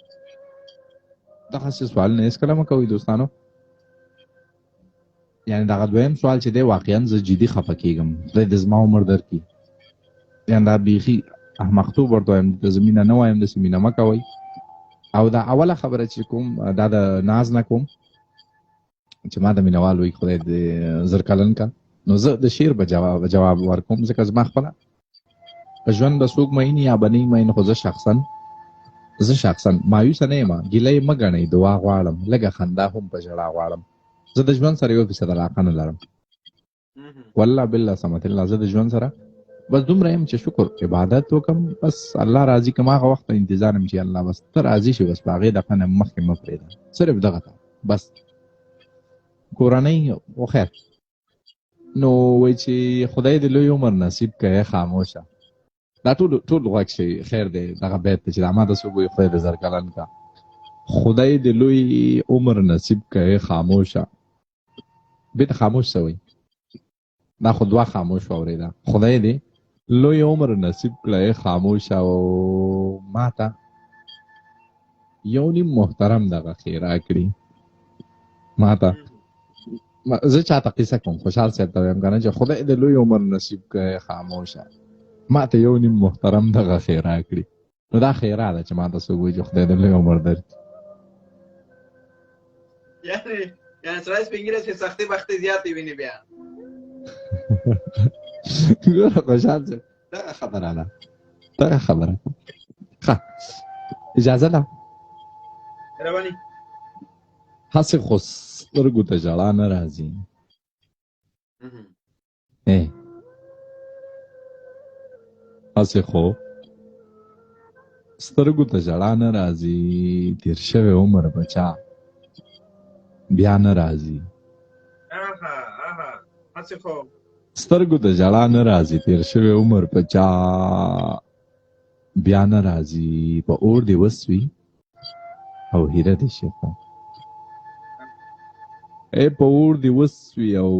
دغسې سوالونه هېڅکله مه کوئ دوستانو. یعنې دغه دویم سوال چې دی واقعا زه جدي خفه کېږم، خدای دې زما عمر درکړي. یعنې دا بیخي احمقتوب ورته وایم، د زه مینه نه وایم، داسې مینه مه کوئ. او دا اوله خبره چې کوم دا د ناز نه کوم چې ما د مینوال وایي خدای دې 1000 کلن کا، نو زه د شعر به جواب ورکوم، ځکه زما خپله په ژوند به څوک مین یا به نه مین، خو زه شخصا مایوسه نه یم. ګیله یې مه ګڼئ، دعا غواړم، لږه خندا هم په ژړا غواړم. زه د ژوند سره 1% علاقه نه لرم، والله بالله سمت الله. زه د ژوند سره بس دومره یم چې شکر عبادت وکم، بس الله راضي کم. هغه وخت انتظار یم چې الله بس ته راضي شي، بس په هغې دغه نه مخکې مه پرېږده، صرف دغه ته بس کورنۍ او خیر. نو وای چې خدای دې لوی عمر نصیب کړي خاموشه. دا ټول ټول غوږ شي، خیر دی. دغه بیت چې دا ما د څوک وایي خدای دې 1000 کلن کا، خدای دې لوی عمر نصیب کړي خاموشه. بیت خاموش سوی، دا خو دوا خاموش واورېده. خدای دې لوی عمر نصیب کړی خاموش او ماته یو نیم محترم دغه خیرا کړي ماته. زه چاته قصه کوم، خوشحال صاحب ته وایم کنه چې خدای دې لوی عمر نصیب کړي خاموشه، ماته یو نیم محترم دغه خیرا کړي. نو دا خیرا ده چې ماته څوک وایي چې خدای دې لوی عمر درکړي. یعنی سړی سپین ږیری چې سختي بختي زیاتې ویني بیا. ګوره خوشحال صاحب، دغه خبره ده، دغه خبره. ښه، اجازه ده؟ مهرباني. هسې خو سترګو ته ژړا نه راځي. ای هسې خو سترګو ته ژړا نه راځي، تېر شوی عمر بچا بیا نه راځي. اها اها، هسې خو سترګو ته ژړا نه راځي، تېر شوی عمر په چا بیا نه راځي. په اور دې وسوي او هیره دې شي، خو ای په اور دې وسوي او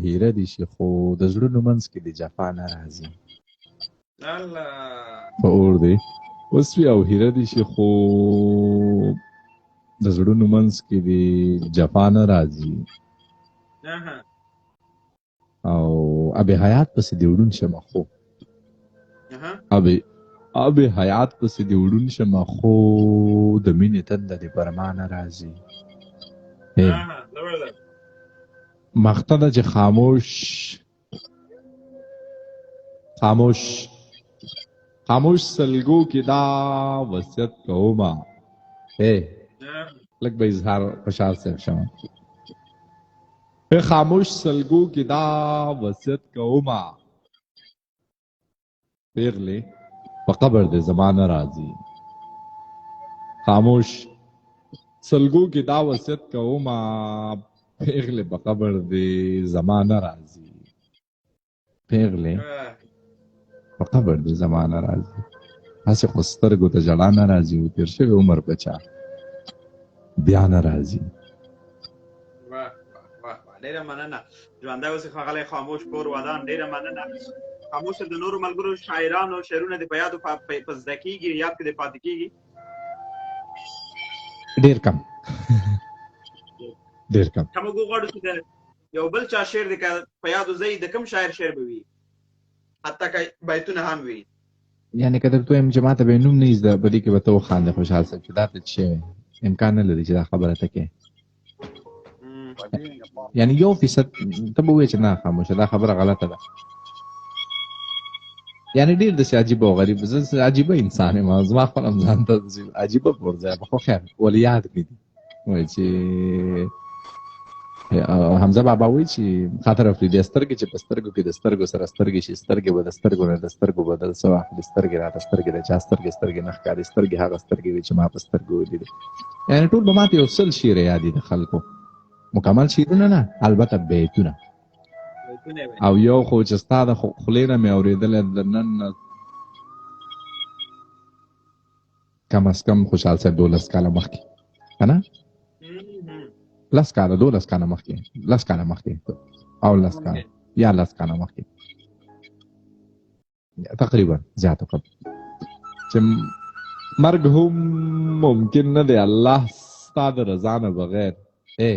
هیره دې شي، خو د زړونو منځ کې د جفا نه راځي. الله. په اور دې وسوي او هیره دې شي، خو د زړونو منځ کې د جفا نه راځي. او اب حیات پسې دې وړون شمه خو اب حیات پسې دې وړون شمه، خو د مینې تنده دې پر ما نه راځي. زبردست. مخته ده چې خاموش خاموش خاموش سلګو کې دا وصیت کومه. لږ به اظهار خوشحال صاحب شم. خاموش سلګو کې دا وصیت کومه، پیغلې په قبر دې زما نه راځي. خاموش سلګو کې دا وصیت کومه، پیغلې په قبر دې زما نه راځي. پیغلې په قبر دې زما نه راځي. هسې خو سترګو ته ژړا نه راځي او تېر شوی عمر په چا بیا نه راځي. واه واه واه، ډیره مننه، ژوندی اوسې ښاغلی خاموش، کور ودان. ډیره مننه خاموش. د نورو ملګرو شاعرانو شعرونه دې په یادو په زده کېږي، یاد کې دې پاتې کېږي؟ ډیر کم، ډیر کم. که موږ وغواړو چې د یو بل چا شعر دې که په یادو ځای، د کوم شاعر شعر به وي، حتی که بیتونه هم وي؟ یعنی که درته ووایم چې ماته به یې نوم نه زده، په دې کې به ته وخاندې خوشحال صاحب چې دا ته څه شی، امکان نه لري چې دا خبره ته کې. یعنی 1% ته به ووایې چې نه خاموشه، دا خبره غلطه ده. یعنی ډېر داسې عجیب او غریب، زه عجیبه انسان یم، زما خپل هم ځان ته داسې عجیبه پورځی، خو خیر ولې یاد مې دي. وایي چې حمزه بابا وایي چې خاطر افریدی سترګې چې په سترګو کې د سترګو سره سترګې شي، سترګې به د سترګو نه د سترګو بدل څه واخلي، سترګې راته سترګې د چا سترګې سترګې نه ښکاري، سترګې هغه سترګې وي چې ما په سترګو ولیدې. یعنی ټول به ماته یو 100 شعره یاد دي د خلکو، مکمل شعرونه نه، البته بیتونه. او یو خو چې ستا د خولې نه مې اورېدلی د نن نه کم از کم خوشحال صاحب 12 کاله مخکې که نه 10 کاله، 12 کاله مخکې، 10 کاله مخکې او 10 کاله یا 10 کاله مخکې تقریبا، زیات کم، چې مرګ هم ممکن نه دی الله ستا د رضا نه بغیر. ای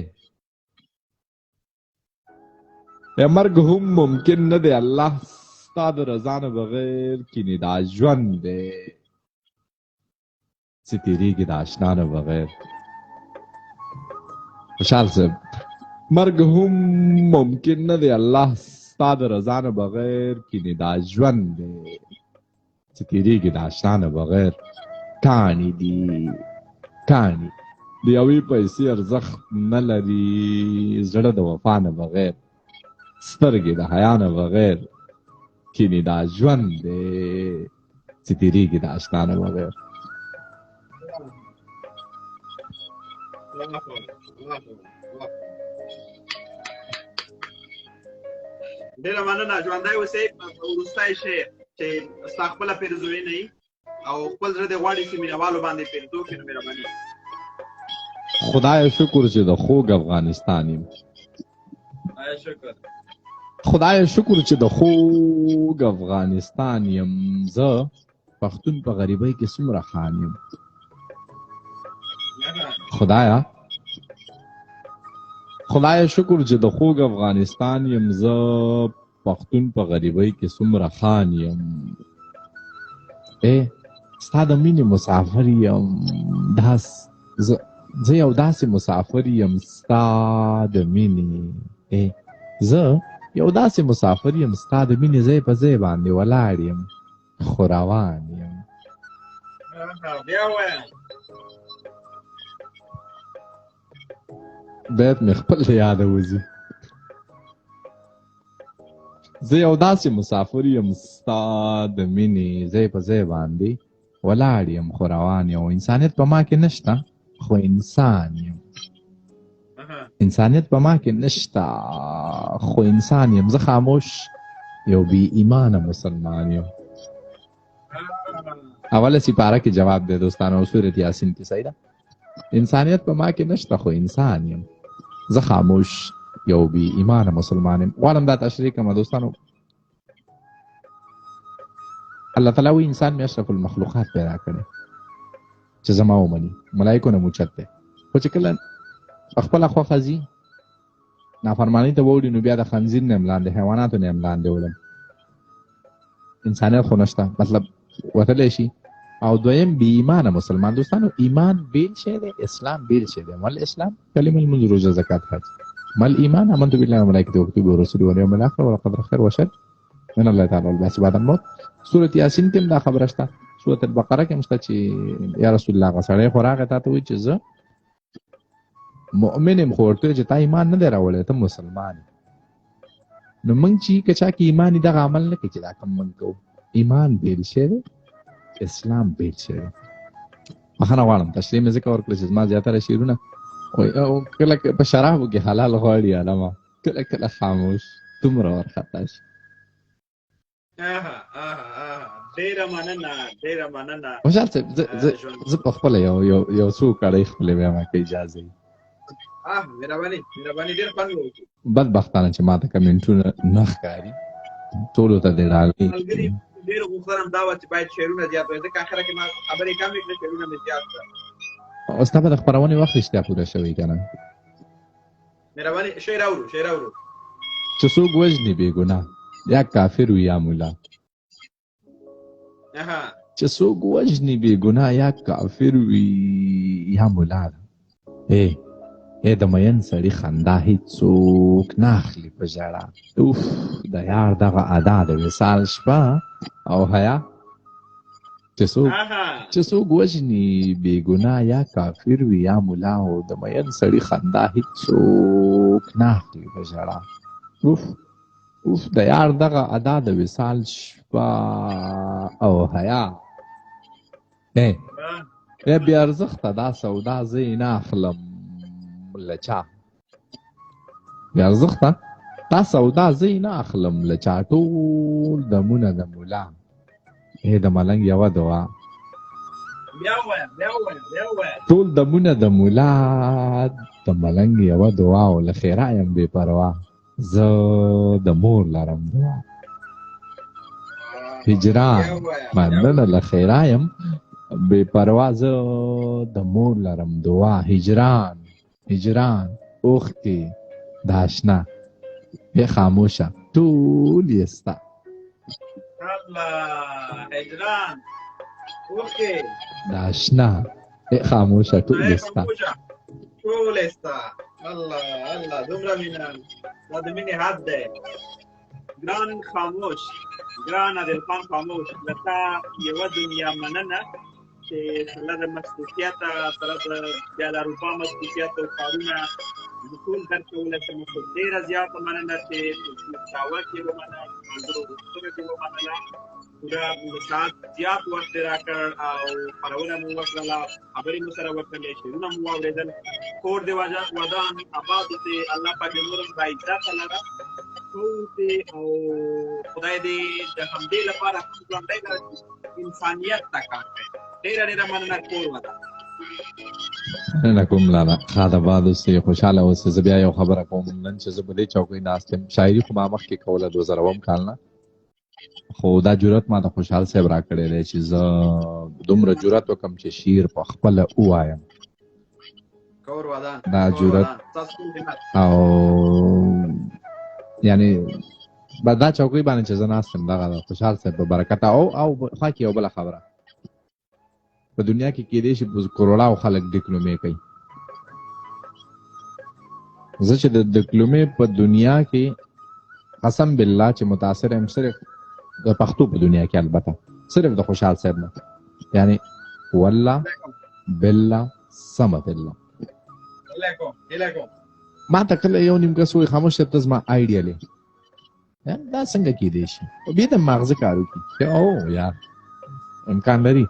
یا مرګ هم ممکن نه دی الله ستا ستا د رضا نه بغیر کینې دا ژوند دی چې تېرېږي د آشنا نه بغیر. خوشحال صاحب، مرګ هم ممکن نه دی الله ستا د رضا نه بغیر کینې دا ژوند دی چې تېرېږي د آشنا نه بغیر. کاڼي دي کاڼي د یوې پیسې ارزښت نه لري، زړه د وفا نه بغیر، سترګې د حیا نه بغیر کینې دا ژوند دی چې تېرېږي د آشنا نه بغیر. ډېره مننه، ژوندی اوسې. وروستی شعر چې ستا خپله پیرزوینه یي او خپل زړه دې غواړي چې مینهوالو باندې پیرزو کړي، نو مهرباني. خدای شکر چې د خوږ افغانستان یم. خدای شکر، خدای شکر چې د خوږ افغانستان یم. زه پښتون په غریبۍ کې څومره خان یم. خدایا خدای شکر چې د خوږ افغانستان یم. زه پښتون په غریبۍ کې څومره خان یم. ای ستا د مینې مسافر یم، داس زه یو داسې مسافر یم ستا د مینې. ای زه یو داسې مسافر یم ستا د مینې، ځای په ځای باندې ولاړ یم خو روان یم. بیا وایه. بیت مې خپل له یاده وځي. زه یو داسې مسافر یم ستا د مینې، ځای په ځای باندې ولاړ یم خو روان یم. انسانیت په ما کې نشته خو انسان یم. انسانیت په ما کې نشته خو انسان یم. زه خاموش یو بی ایمانه مسلمان یم. اوله سپاره کې جواب دی دوستانو، سورت یاسین کې صحیح ده. انسانیت په ما کې نشته خو انسان یم. زه خاموش یو بی ایمانه مسلمان یم. غواړم دا تشریح کړم دوستانو. الله تعالی وی انسان مې اشرف المخلوقات پیدا کړی چې زما ومني، ملایکو نه موچت دی، خو چې کله په خپله خوښه ځي نافرمانۍ ته ووړي نو بیا د خنزیر نه هم لاندې، حیواناتو نه هم لاندې وړم. انسانیت خو نشته، مطلب وتلی شي. او دویم بی ایمانه مسلمان. دوستانو ایمان بیل شی دی، اسلام بیل شی دی. مل اسلام کلمه لمونځ، روژه، زکات، حج. مل ایمان آمنت بالله وملائکته وکتبه ورسله والیوم الاخر والقدر خیر وشر من الله تعالی والبعث بعد الموت. سورة یاسین کې هم دا خبره شته، سورة البقره کې هم شته چې یا رسول الله هغه سړی خو راغی تا ته وایي چې زه مؤمن یم، خو ورته وایي چې تا ایمان نه دی راوړی، ته مسلمان یې. نو موږ چې که چا کې ایمان وي دغه عمل نه کوي چې دا کوم موږ کوو. ایمان بېل شی دی، اسلام بېل شی دی. بخښنه غواړم، تشریح مې ځکه ورکړه چې زما زیاتره شعرونه او کله په شرابو کې حلال غواړي علامه، کله کله خاموش دومره ورخطا شي. ډیره مننه، ډیره مننه خوشحال صاحب. زه په خپله یو یو یو څو کړۍ خپلې وایم که اجازه وي. مهرباني، مهرباني، ډېر خوند وکړي. بدبختانه چې ماته کمنټونه نه ښکاري، ټولو ته دې ډالۍ. ملګري ډېر غوښتنه هم دا وه چې باید شعرونه زیات وای، ځکه اخره کې ما خبرې کمې کړې، شعرونه مې زیات کړل. او ستا به د خپرونې وخت رښتیا پوره شوی که نه؟ مهرباني، شعر اورو، شعر اورو. چې څوک وژني بې ګناه، یا کافر وي یا مولا. چې څوک وژني بې ګناه، یا کافر وي یا مولا. ای ای د مین سړي خندا هیڅوک نه اخلي په ژړا. اوف د یار دغه ادا د وصال شپه او حیا. چې څوک وژني بې ګناه، یا کافر وي یا مولا، او د مین سړي خندا هیڅوک نه اخلي په ژړا. اوف اوف د یار دغه ادا د وصال شپه او حیا. ای ای بې ارزښته دا سودا زه یې نه اخلم له چا. بې ارزښته دا سودا زه یې نه اخلم له چا، ټول دمونه د مولا. ای د ملنګ یوه دعا. ټول دمونه د مولا، د ملنګ یوه دعا، او له خیره یم بې پروا، زه د مور لرم دعا. هجران مننه، له خیره یم بې پروا، زه د مور لرم دعا. هجران هجران اوښکې د اشنا، ای خاموشه ټول یې ستا. الله هجران اوکې دا شنه خاموشه ټول ستا، ټول ستا. الله الله، دومره مینه، دا د مینې حد دی. ګران خاموش، ګران عادل خان خاموش، له تا یوه دنیا مننه چې سره د مصروفیت، سره د بیا د اروپا مصروفیت او کارونه، زه ټول درک کولی شم، خو ډېره زیاته مننه چې دعوت یې ومنه، ملګرو غوښتنه دې ومنله، پوره د ساعت زیات وخت دې راکړ او خپرونه مو وکړله، خبرې مو سره وکړلې، شعرونه مو واورېدل. کور دې ودان، اباد اوسې، الله پاک دې نور هم باعزته لره، ښه اوسې او خدای دې د همدې لپاره هم ژوندی لره چې انسانیت ته کار کوي. ډېره ډېره مننه، کور ودان. مننه کوم لالا، ښاد آباد اوسې، خوشحاله اوسې. زه بیا یو خبره کوم، نن چې زه په دې چوکۍ ناست یم، شاعري خو ما مخکې کوله 2007 کال نه، خو دا جرأت ما د خوشحال صاحب راکړی دی چې زه دومره جرأت وکم چې شعر په خپله ووایم. دا جرأت او یعنی دا چوکۍ باندې چې زه ناست یم، دغه د خوشحال صاحب په برکت. او او خوا کې یو بله خبره، په دنیا کې کېدای شي په کروړاو خلک ډیپلومې کوي، زه چې د ډیپلومې په دنیا کې قسم بالله چې متاثر یم، صرف د پښتو په دنیا کې، البته صرف د خوشحال صاحب نه، یعنی والله بالله سمت الله. ما ته کله یو نیم کس وایي خاموش صاحب ته زما آیډیا لې، دا څنګه کېدای شي؟ بیا د ماغزه کار وکړي چې او یار امکان لري.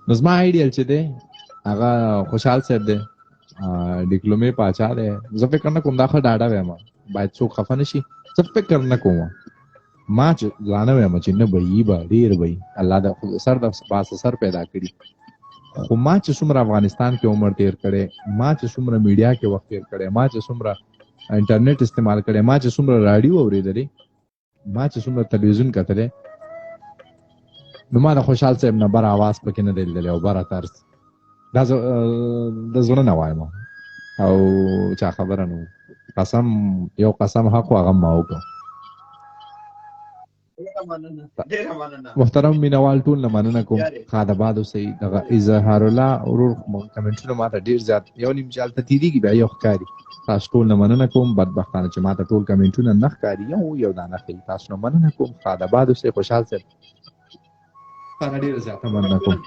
نو زما آیډیل چې دی هغه خوشحال صاحب دی، ډیپلومې پاچا دی. زه فکر نه کوم دا ښه ډاډه وایم، باید څوک خفه نه شي. زه فکر نه کوم، ما چې ځانه وایم چې نه به یي، به ډېر به یي، الله د سر د پاسه سر پیدا کړي. خو ما چې څومره افغانستان کې عمر تیر کړی، ما چې څومره میډیا کې وخت تیر کړی، ما چې څومره انټرنیټ استعمال کړی، ما چې څومره راډیو اورېدلې، ما چې څومره تلویزیون کتلی، نو ما د خوشحال صاحب نه بر اواز پکې نه دی لیدلی او بره طرز. دا زه د زړه نه وایم او چا خبره نه. قسم یو قسم حق و هغه ما وکړ. محترم مینوال ټول نه مننه کوم، ښاد آباد اوسئ. دغه اظهار الله ورور کمنټونه ماته ډېر زیات یو نیم چې هلته تېرېږي بیا یو ښکاري. تاسو ټول نه مننه کوم، بدبختانه چې ماته ټول کمنټونه نه ښکاري، یو یو دانه ښیي. تاسو نه مننه کوم، ښاد آباد اوسئ. خوشحال صاحب تا ډېره زیاته مننه کوم.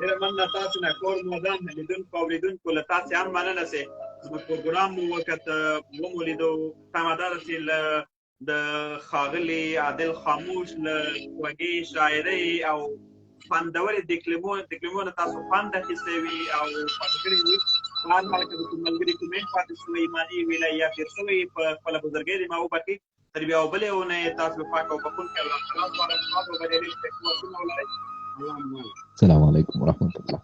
ډېره مننه تاسو نه، کور مو ودان. لیدونکو اورېدونکو له تاسې هم مننه چې زموږ پروګرام مو وکته، ومو لیدو. تمه دا ده چې له د ښاغلي عادل خاموش له خوږې شاعرۍ او خوندورې دکلمو نه تاسو خوند اخیستی وي او خوښ کړي وي. په هر حال که د کوم ملګري کومنټ پاتې شوی، معنی ویلی یا تېر شوی، په خپله بزرګۍ دې ما وبخښي. تر بیا بلې اونۍ تاسو پاک او بخښونکی الله تعالی غواړم. ښاد او بریالي اوسئ، ښه وختونه ولرئ. الله مو مل. السلام علیکم ورحمت الله.